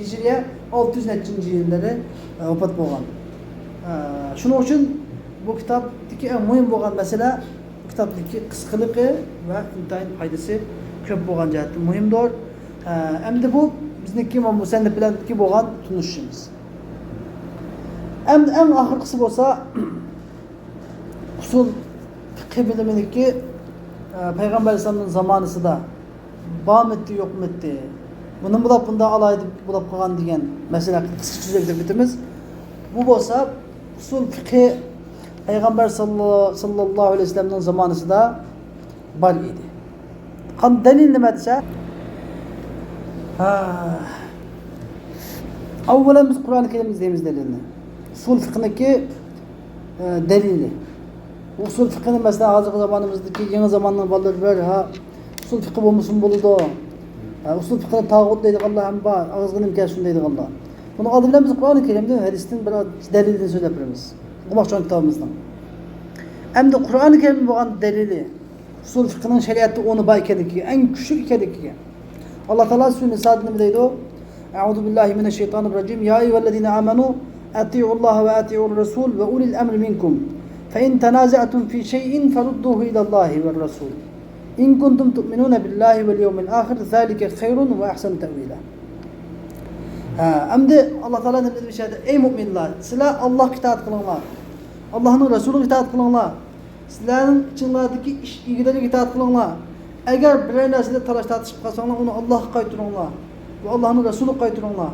ھىجرىيە ئالتە يۈز نەچچىنچى يىللىرى، ئە، ۋاپات بولغان. ئە، شۇنىڭ ئۈچۈن بۇ كىتابتىكى ئەڭ مۇھىم بولغان مەسىلە، بۇ كىتابتىكى قىسقىلىقى ۋە ئىنتايىن پايدىسى كۆپ بولغان جەھەتتىن مۇھىمدۇر. ئە، ئەمدى بۇ بىزنىڭكى مۇسەننىپ بىلەنكى بولغان تونۇشۇشىمىز. ئەمدى ئەڭ ئاخىرقىسى بولسا، ئۇسۇل فىقھى بىلىمىدىكى، ئە، پەيغەمبەر ئەلەيھىسسالامنىڭ زامانىسىدا بارمىدى، يوقمىدى؟ بۇنى بۇلاپ بۇنداق ئالاھىدە بولاپ قالغان دېگەن مەسىلە ھەققىدە قىسقىچە سۆزلەپ ئۆتىمىز. بۇ بولسا ئۇسۇل فىقھى پەيغەمبەر ساللا-، ساللاللاھۇ ئەلەيھى ۋەسەللەمنىڭ زامانىسىدا بار ئىدى. قان-، دەلىل نېمە دېسە، ئاۋۋالەن بىز قۇرئان كەرىمنى ئىزدەيمىز دەلىلنى. ئۇسۇل فىقھنىڭكى، ئە، دەلىلى. ئۇسۇل فىقھنى، مەسىلەن، ھازىرقى زامانىمىزدىكى يېڭى زاماننىڭ بالىلىرى بار، ھە، ئۇسۇل فىقھى بولمىسىمۇ بولىدۇ. ھە، ئۇسۇل فىقھىنى تاغۇت دەيدىغانلار ھەم بار، ئاغزىغا نېمە كەلسۇن دەيدىغانلار. بۇنىڭ ئالدى بىلەن بىز قۇرئان كەرىمدىن، ھەدىستىن بىر دەلىلدىن سۆزلەپ بېرىمىز. ئوقۇماقچى بولغان كىتابىمىزنىڭ. ئەمدى قۇرئان كەرىم بولغان دەلىلى. ئۇسۇل فىقھنىڭ شەرىئەتتە ئورنى بار ئىكەنلىكىگە، ئەڭ كۈچلۈك ئىكەنلىكىگە. ئاللا تائالا سۈرە نىسادا نېمە دەيدۇ؟ أعوذ بالله من الشيطان الرجيم. يا أيها الذين آمنوا أطيعوا الله وأطيعوا الرسول وأولي الأمر منكم. فإن تنازعتم في شيء فردوه إلى الله والرسول إن كنتم تؤمنون بالله واليوم الآخر ذلك خير وأحسن تأويلا. ھە، ئەمدى ئاللا تائالا نېمە دېدى بۇ يەردە؟ ئەي مۇئمىنلار، سىلەر ئاللاغا ئىتائەت قىلىڭلار. ئاللانىڭ رەسۇلىغا ئىتائەت قىلىڭلار. سىلەرنىڭ ئىچىڭلاردىكى ئىش ئىگىلىرىگە ئىتائەت قىلىڭلار. ئەگەر بىرەر نەرسىدە تالاش تارتىشىپ قالساڭلار، ئۇنى ئاللاغا قايتۇرۇڭلار ۋە ئاللانىڭ رەسۇلىغا قايتۇرۇڭلار.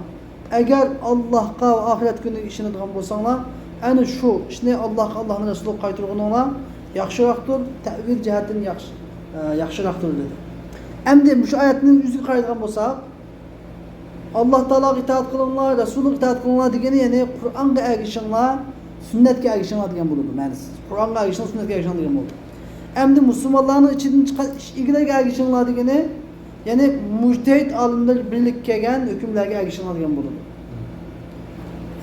ئەگەر ئاللاغا ۋە ئاخىرەت كۈنىگە ئىشىنىدىغان بولساڭلار، ئەنە شۇ ئىشنى ئاللاغا، ئاللانىڭ رەسۇلىغا قايتۇرغىنىڭلار ياخشىراقتۇر، تەئۋىل جەھەتتىن ياخشى، ئە، ياخشىراقتۇر دېدى. ئەمدى مۇشۇ ئايەتنىڭ ئۆزىگە قارايدىغان بولساق، ئاللا تائالاغا ئىتائەت قىلىڭلار، رەسۇلىغا ئىتائەت قىلىڭلار دېگىنى، يەنى قۇرئانغا ئەگىشىڭلار، سۈننەتكە ئەگىشىڭلار دېگەن بولىدۇ مەنىسى. قۇرئانغا ئەگىشىڭلار، سۈننەتكە ئەگىشىڭلار دېگەن بولىدۇ. ئەمدى مۇسۇلمانلارنىڭ ئىچىدىن چىققان ئىش ئىگىلىرىگە ئەگىشىڭلار دېگىنى، يەنى مۇجتەھىد ئالىملار بىرلىككە كەلگەن ھۆكۈملەرگە ئەگىشىڭلار دېگەن بولىدۇ.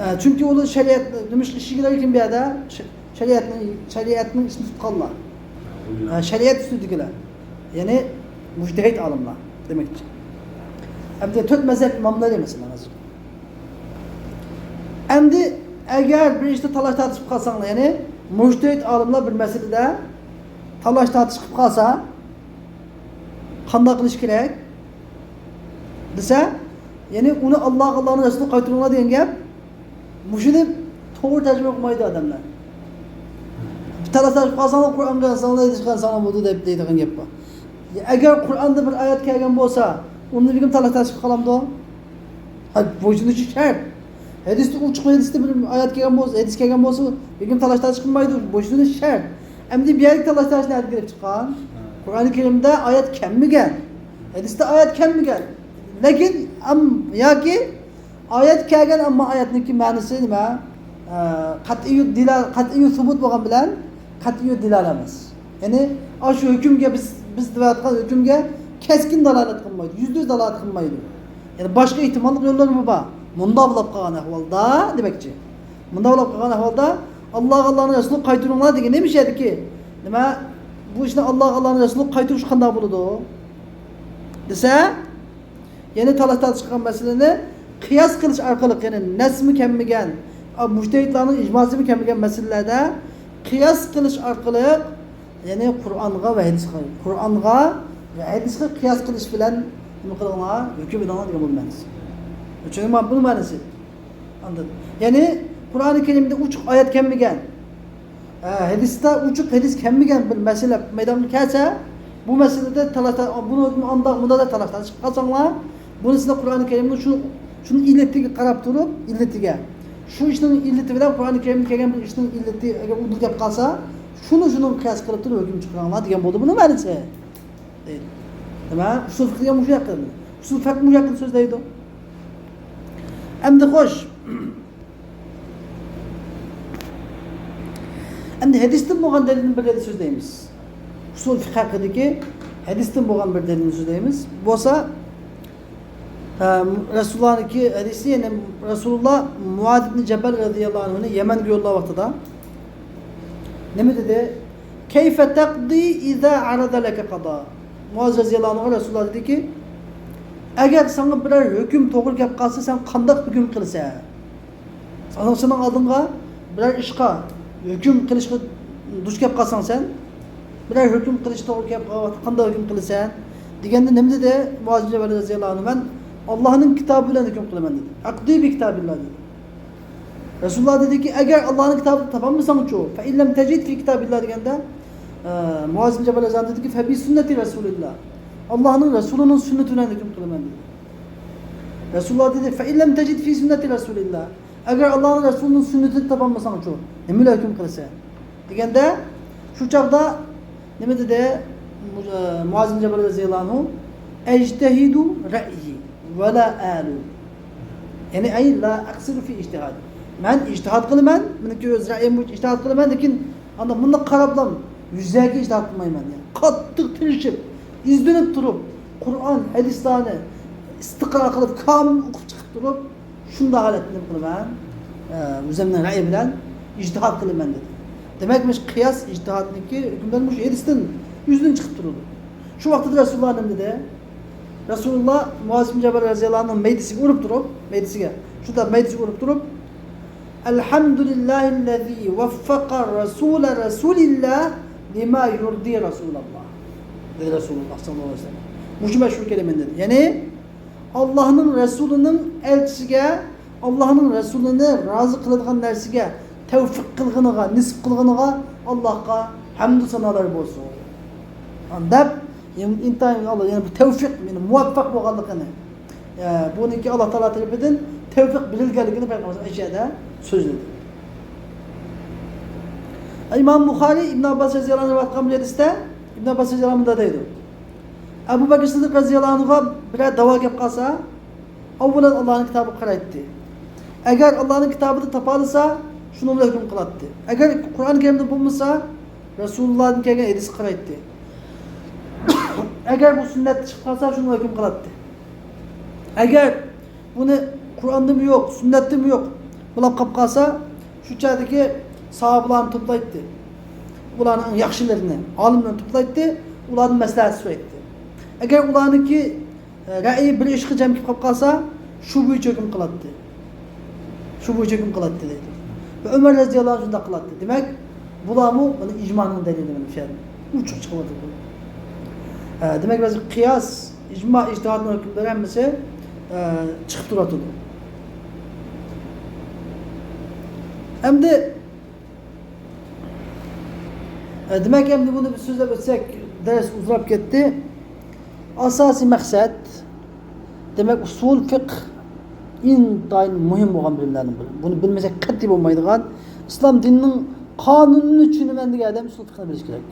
ئە، چۈنكى ئۇلار شەرىئەت، نېمىشقا ئىش ئىگىلىرى كىم بۇ يەردە؟ شەرىئەتنىڭ، شەرىئەتنىڭ ئىشىنى تۇتقانلار. ھە، شەرىئەت ئۈستىدىكىلەر. يەنى مۇجتەھىد ئالىملار دېمەكچى. ئەمدى تۆت مەزھەپ ئىماملىرى مەسىلەن ھازىر. ئەمدى ئەگەر بىر ئىشتا تالاش تارتىش قىلىپ قالساڭلار، يەنى مۇجتەھىد ئالىملار بىر مەسىلىدە تالاش تارتىش قىلىپ قالسا، قانداق قىلىش كېرەك دېسە، يەنى ئۇنى ئاللاغا، ئاللانىڭ رەسۇلىغا قايتۇرۇڭلار دېگەن گەپ. مۇشۇنى توغرا تەرجىمە قىلمايدۇ ئادەملەر. بىر تالاشلاشىپ قالساڭلار، قۇرئانغا يانساڭلار، ھەدىسكە يانساڭلار بولىدۇ دەپ دەيدىغان گەپ بار. يا، ئەگەر قۇرئاندا بىر ئايەت كەلگەن بولسا، ئۇنى بىلگىن تالاشلاشقا قالامدۇ؟ ھە، بويسۇنۇشى شەرت. ھەدىستە ئوچۇق، ھەدىستە بىر ئايەت كەلگەن بولسا، ھەدىس كەلگەن بولسا، بىلگىن تالاشلاشقا قالمايدۇ، بويسۇنۇش شەرت. ئەمدى بۇ يەردىكى تالاشلاش نەدىن كېلىپ چىققان؟ قۇرئانى كەرىمدە ئايەت كەلمىگەن. ھەدىستە ئايەت كەلمىگەن. لېكىن، ئەم-، ياكى ئايەت كەلگەن، ئەمما ئايەتنىڭكى مەنىسى نېمە؟ ئە، قەتئىيۇ دىلا-، قەتئىيۇ سۇبۇت بولغان بىلەن قەتئىيۇ دىلالە ئەمەس. يەنى، ئاشۇ ھۆكۈمگە بىز، بىز دەۋاتقان ھۆكۈمگە كەسكىن دالالەت قىلمايدۇ، يۈزدە يۈز دالالەت قىلمايدۇ. يەنى باشقا ئېھتىماللىق يوللارمۇ بار. مۇنداق بولۇپ قالغان ئەھۋالدا دېمەكچى. مۇنداق بولۇپ قالغان ئەھۋالدا، ئاللاغا، ئاللانىڭ رەسۇلىغا قايتۇرۇڭلار دېگىنى نېمە ئىش ئەدىكى؟ نېمە؟ بۇ ئىشنى ئاللاغا، ئاللانىڭ رەسۇلىغا قايتۇرۇش قانداق بولىدۇ؟ دېسە، يەنى تالاش تارتىش قىلغان مەسىلىنى قىياس قىلىش ئارقىلىق، يەنى نەسمۇ كەلمىگەن، ئا، مۇجتەھىدلارنىڭ ئىجماسىمۇ كەلمىگەن مەسىلىلەردە قىياس قىلىش ئارقىلىق، يەنى قۇرئانغا ۋە ھەدىسقە، قۇرئانغا ۋە ھەدىسقە قىياس قىلىش بىلەن نېمە قىلىڭلار، ھۆكۈم ئېلىڭلار دېگەن بۇ مەنىسى. چۈشەندىڭىزمۇ بۇنىڭ مەنىسى؟ ئاندىن، يەنى قۇرئانى كەرىمدە ئوچۇق ئايەت كەلمىگەن، ھە، ھەدىستە ئوچۇق ھەدىس كەلمىگەن بىر مەسىلە مەيدانغا كەلسە، بۇ مەسىلىدە تالاش، بۇنى ئانداق، مۇنداق دەپ تالاش تارتىشىپ قالساڭلار، بۇنى سىلەر قۇرئانى كەرىمنىڭ شۇ، شۇنىڭ ئىللىتىگە قاراپ تۇرۇپ، ئىللىتىگە، شۇ ئىشنىڭ ئىللىتى بىلەن قۇرئانى كەرىمدە كەلگەن بىر ئىشنىڭ ئىللىتى ئەگەر ئۇدۇل كەپ قالسا، شۇنى شۇنىڭغا قىياس قىلىپ تۇرۇپ ھۆكۈم چىقىرىڭلار دېگەن بولدى بۇنىڭ مەنىسى. دەيدۇ. نېمە؟ ئۇسۇل فىقھ دېگەن مۇشۇ ھەققىدە. ئۇسۇل فىقھ مۇشۇ ھەققىدە سۆزلەيدۇ. ئەمدى خوش. ئەمدى ھەدىستىن بولغان دەلىلنى بىر يەردە سۆزلەيمىز. ئۇسۇل فىقھ ھەققىدىكى ھەدىستىن بولغان بىر دەلىلنى سۆزلەيمىز. بولسا، ئە، رەسۇلۇللانىڭكى ھەدىسى، يەنى رەسۇلۇللا مۇئاز ئىبنى جەبەل رەزىياللاھۇ ئەنھۇنى يەمەنگە يوللىغان ۋاقتىدا نېمە دېدى؟ كيف تقضي إذا عرض لك قضاء؟ مۇئاز رەزىياللاھۇ ئەنھۇغا رەسۇلۇللا دېدىكى، ئەگەر ساڭا بىرەر ھۆكۈم توغرا كەپ قالسا، سەن قانداق ھۆكۈم قىلىسەن؟ سېنىڭ، سېنىڭ ئالدىڭغا بىرەر ئىشقا ھۆكۈم قىلىشقا دۇچ كەپ قالساڭ سەن، بىرەر ھۆكۈم قىلىش توغرا كەپ قالغان ۋاقىتتا قانداق ھۆكۈم قىلىسەن؟ دېگەندە نېمە دېدى؟ مۇئاز ئىبنى جەبەل رەزىياللاھۇ ئەنھۇ، مەن ئاللاھنىڭ كىتابى بىلەن ھۆكۈم قىلىمەن دېدى. أقضي بكتاب الله دېدى. رەسۇلۇللا دېدىكى، ئەگەر ئاللاھنىڭ كىتابىنى تاپالمىساڭچۇ؟ فإن لم تجد في كتاب الله دېگەندە، ئە، مۇئاز ئىبنى جەبەل رەزىياللاھۇ ئەنھۇ دېدىكى، فبسنة رسول الله. ئاللاھنىڭ رەسۇلىنىڭ سۈننىتى بىلەن ھۆكۈم قىلىمەن دېدى. رەسۇلۇللا دېدى، فإن لم تجد في سنة رسول الله. ئەگەر ئاللاھنىڭ رەسۇلىنىڭ سۈننىتىنى تاپالمىساڭچۇ، نېمە بىلەن ھۆكۈم قىلىسەن؟ دېگەندە، شۇ چاغدا نېمە دېدى؟ مۇ-، مۇئاز ئىبنى جەبەل رەزىياللاھۇ ئەنھۇ، أجتهد رأيي. ۋە لا ئەلۇ. يەنى، ئەي لا ئەقسىرۇ فى ئىجتىھادى. مەن ئىجتىھاد قىلىمەن، مېنىڭكى ئۆز رەئيىم بويىچە ئىجتىھاد قىلىمەن، لېكىن ئانداق مۇنداق قاراپلا يۈزەكى ئىجتىھاد قىلمايمەن. يەنى قاتتىق تىرىشىپ، ئىزدىنىپ تۇرۇپ، قۇرئان، ھەدىسلەرنى ئىستىقرا قىلىپ، كامىل ئوقۇپ چىقىپ تۇرۇپ، شۇنداق ھالەتتە نېمە قىلىمەن؟ ئە، ئۆزۈمنىڭ رەئيى بىلەن ئىجتىھاد قىلىمەن دېدى. دېمەك، مۇشۇ قىياس ئىجتىھادنىڭكى ھۆكۈملىرى مۇشۇ ھەدىستىن يۈزدىن چىقىپ تۇرىدۇ. شۇ ۋاقتىدا رەسۇلۇللا نېمە دېدى؟ رەسۇلۇللا مۇئاز بىن جەبەل رەزىياللاھۇ ئەنھۇ مەيدىسىگە ئۇرۇپ تۇرۇپ، مەيدىسىگە، شۇنداق مەيدىسىگە ئۇرۇپ تۇرۇپ، ئەلھەمدۇلىللاھىللەزى ۋەففەقە رەسۇلە رەسۇلىللا لىما يۇردى رەسۇلاللا، دېدى رەسۇلۇللا ساللاللاھۇ ئەلەيھى ۋەسەللەم. مۇشۇ مەشھۇر كەلىمىنى دېدى. يەنى، ئاللاھنىڭ رەسۇلىنىڭ ئەلچىسىگە، ئاللاھنىڭ رەسۇلىنى رازى قىلىدىغان نەرسىگە تەۋفىق قىلغىنىغا، نېسىپ قىلغىنىغا ئاللاھقا ھەمدۇ سانالار بولسۇن، دەپ، يەنى ئىنتايىن ئاللا، يەنى بۇ تەۋفىق، يەنى مۇۋەپپەق بولغانلىقىنى، ئە، بۇنىڭكى ئاللا تائالا تەرىپىدىن تەۋفىق بېرىلگەنلىكىنى پەيغەمبەر ئەشيادا سۆزلىدى. ئىمام بۇخارى ئىبن ئابباس رەزىياللاھۇ ئەنھۇ رىۋايەت قىلغان بىر ھەدىستە ئىبن ئابباس رەزىياللاھۇ ئەنھۇ مۇنداق دەيدۇ. ئەبۇ بەكرى سىددىق رەزىياللاھۇ ئەنھۇغا بىرەر داۋا كەپ قالسا، ئاۋۋالەن ئاللانىڭ كىتابىغا قارايتتى. ئەگەر ئاللانىڭ كىتابىدا تاپالىسا، شۇنىڭ بىلەن ھۆكۈم قىلاتتى. ئەگەر قۇرئان كەرىمدە بولمىسا، رەسۇلۇللادىن كەلگەن ھەدىسكە قارايتتى. ئەگەر بۇ سۈننەتتە چىقىپ قالسا، شۇنىڭ بىلەن ھۆكۈم قىلاتتى. ئەگەر بۇنى قۇرئاندىمۇ يوق، سۈننەتتىمۇ يوق، بۇلاپ قاپ قالسا، شۇ چاغدىكى ساھابىلارنى توپلايتتى. ئۇلارنىڭ ئەڭ ياخشىلىرىنى، ئالىملارنى توپلايتتى، ئۇلاردىن مەسلىھەت سورايتتى. ئەگەر ئۇلارنىڭكى، ئە، رەئيى بىر ئىشقا جەم كېلىپ قاپ قالسا، شۇ بويىچە ھۆكۈم قىلاتتى. شۇ بويىچە ھۆكۈم قىلاتتى دەيدۇ. ۋە ئۆمەر رەزىياللاھۇ ئەنھۇ شۇنداق قىلاتتى. دېمەك، بۇلارمۇ مانا ئىجمانىڭ دەلىلى مانا شۇ يەردىن ئوچۇق چىقىۋاتىدۇ. ئە، دېمەك، بىز قىياس، ئىجما، ئىجتىھادنىڭ ھۆكۈملىرى ھەممىسى، ئە، چىقىپ تۇرۇۋاتىدۇ. ئەمدى، ئە، دېمەك، ئەمدى بۇنى بىز سۆزلەپ ئۆتسەك، دەرس ئۇزىراپ كەتتى. ئاساسىي مەقسەت، دېمەك، ئۇسۇل فىقھ ئىنتايىن مۇھىم بولغان بىلىملەرنىڭ بىرى. بۇنى بىلمىسەك قەتئىي بولمايدىغان، ئىسلام دىنىنىڭ قانۇنىنى چۈشىنىمەن دېگەن ئادەم ئۇسۇل فىقھنى بىلىشى كېرەك.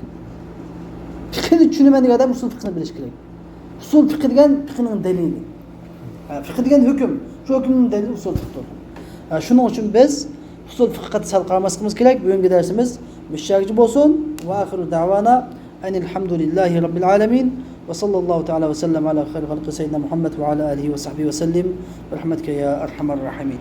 فىقھنى چۈشىنىمەن دېگەن ئادەم ئۇسۇل فىقھنى بىلىشى كېرەك. ئۇسۇل فىقھى دېگەن فىقھنىڭ دەلىلى. ھە، فىقھى دېگەن ھۆكۈم. شۇ ھۆكۈمنىڭ دەلىلى ئۇسۇل فىقھتۇر. ھە، شۇنىڭ ئۈچۈن بىز ئۇسۇل فىقھقا سەل قارىماسلىقىمىز كېرەك. بۈگۈنكى دەرسىمىز مۇشۇ يەرگىچە بولسۇن. ۋە ئاخىرۇ دەۋانا ئەنىل ھەمدۇلىللاھى رەببىل ئالەمىن. ۋە ساللاللاھۇ تەئالە ۋە سەللەم ئالا خەيرى خەلقى سەييىدىنا مۇھەممەد ۋە ئالا ئالىھى ۋە سەھبىھى ۋە سەللىم. بىرەھمەتىكە يا ئەرھەمەر راھىمىن.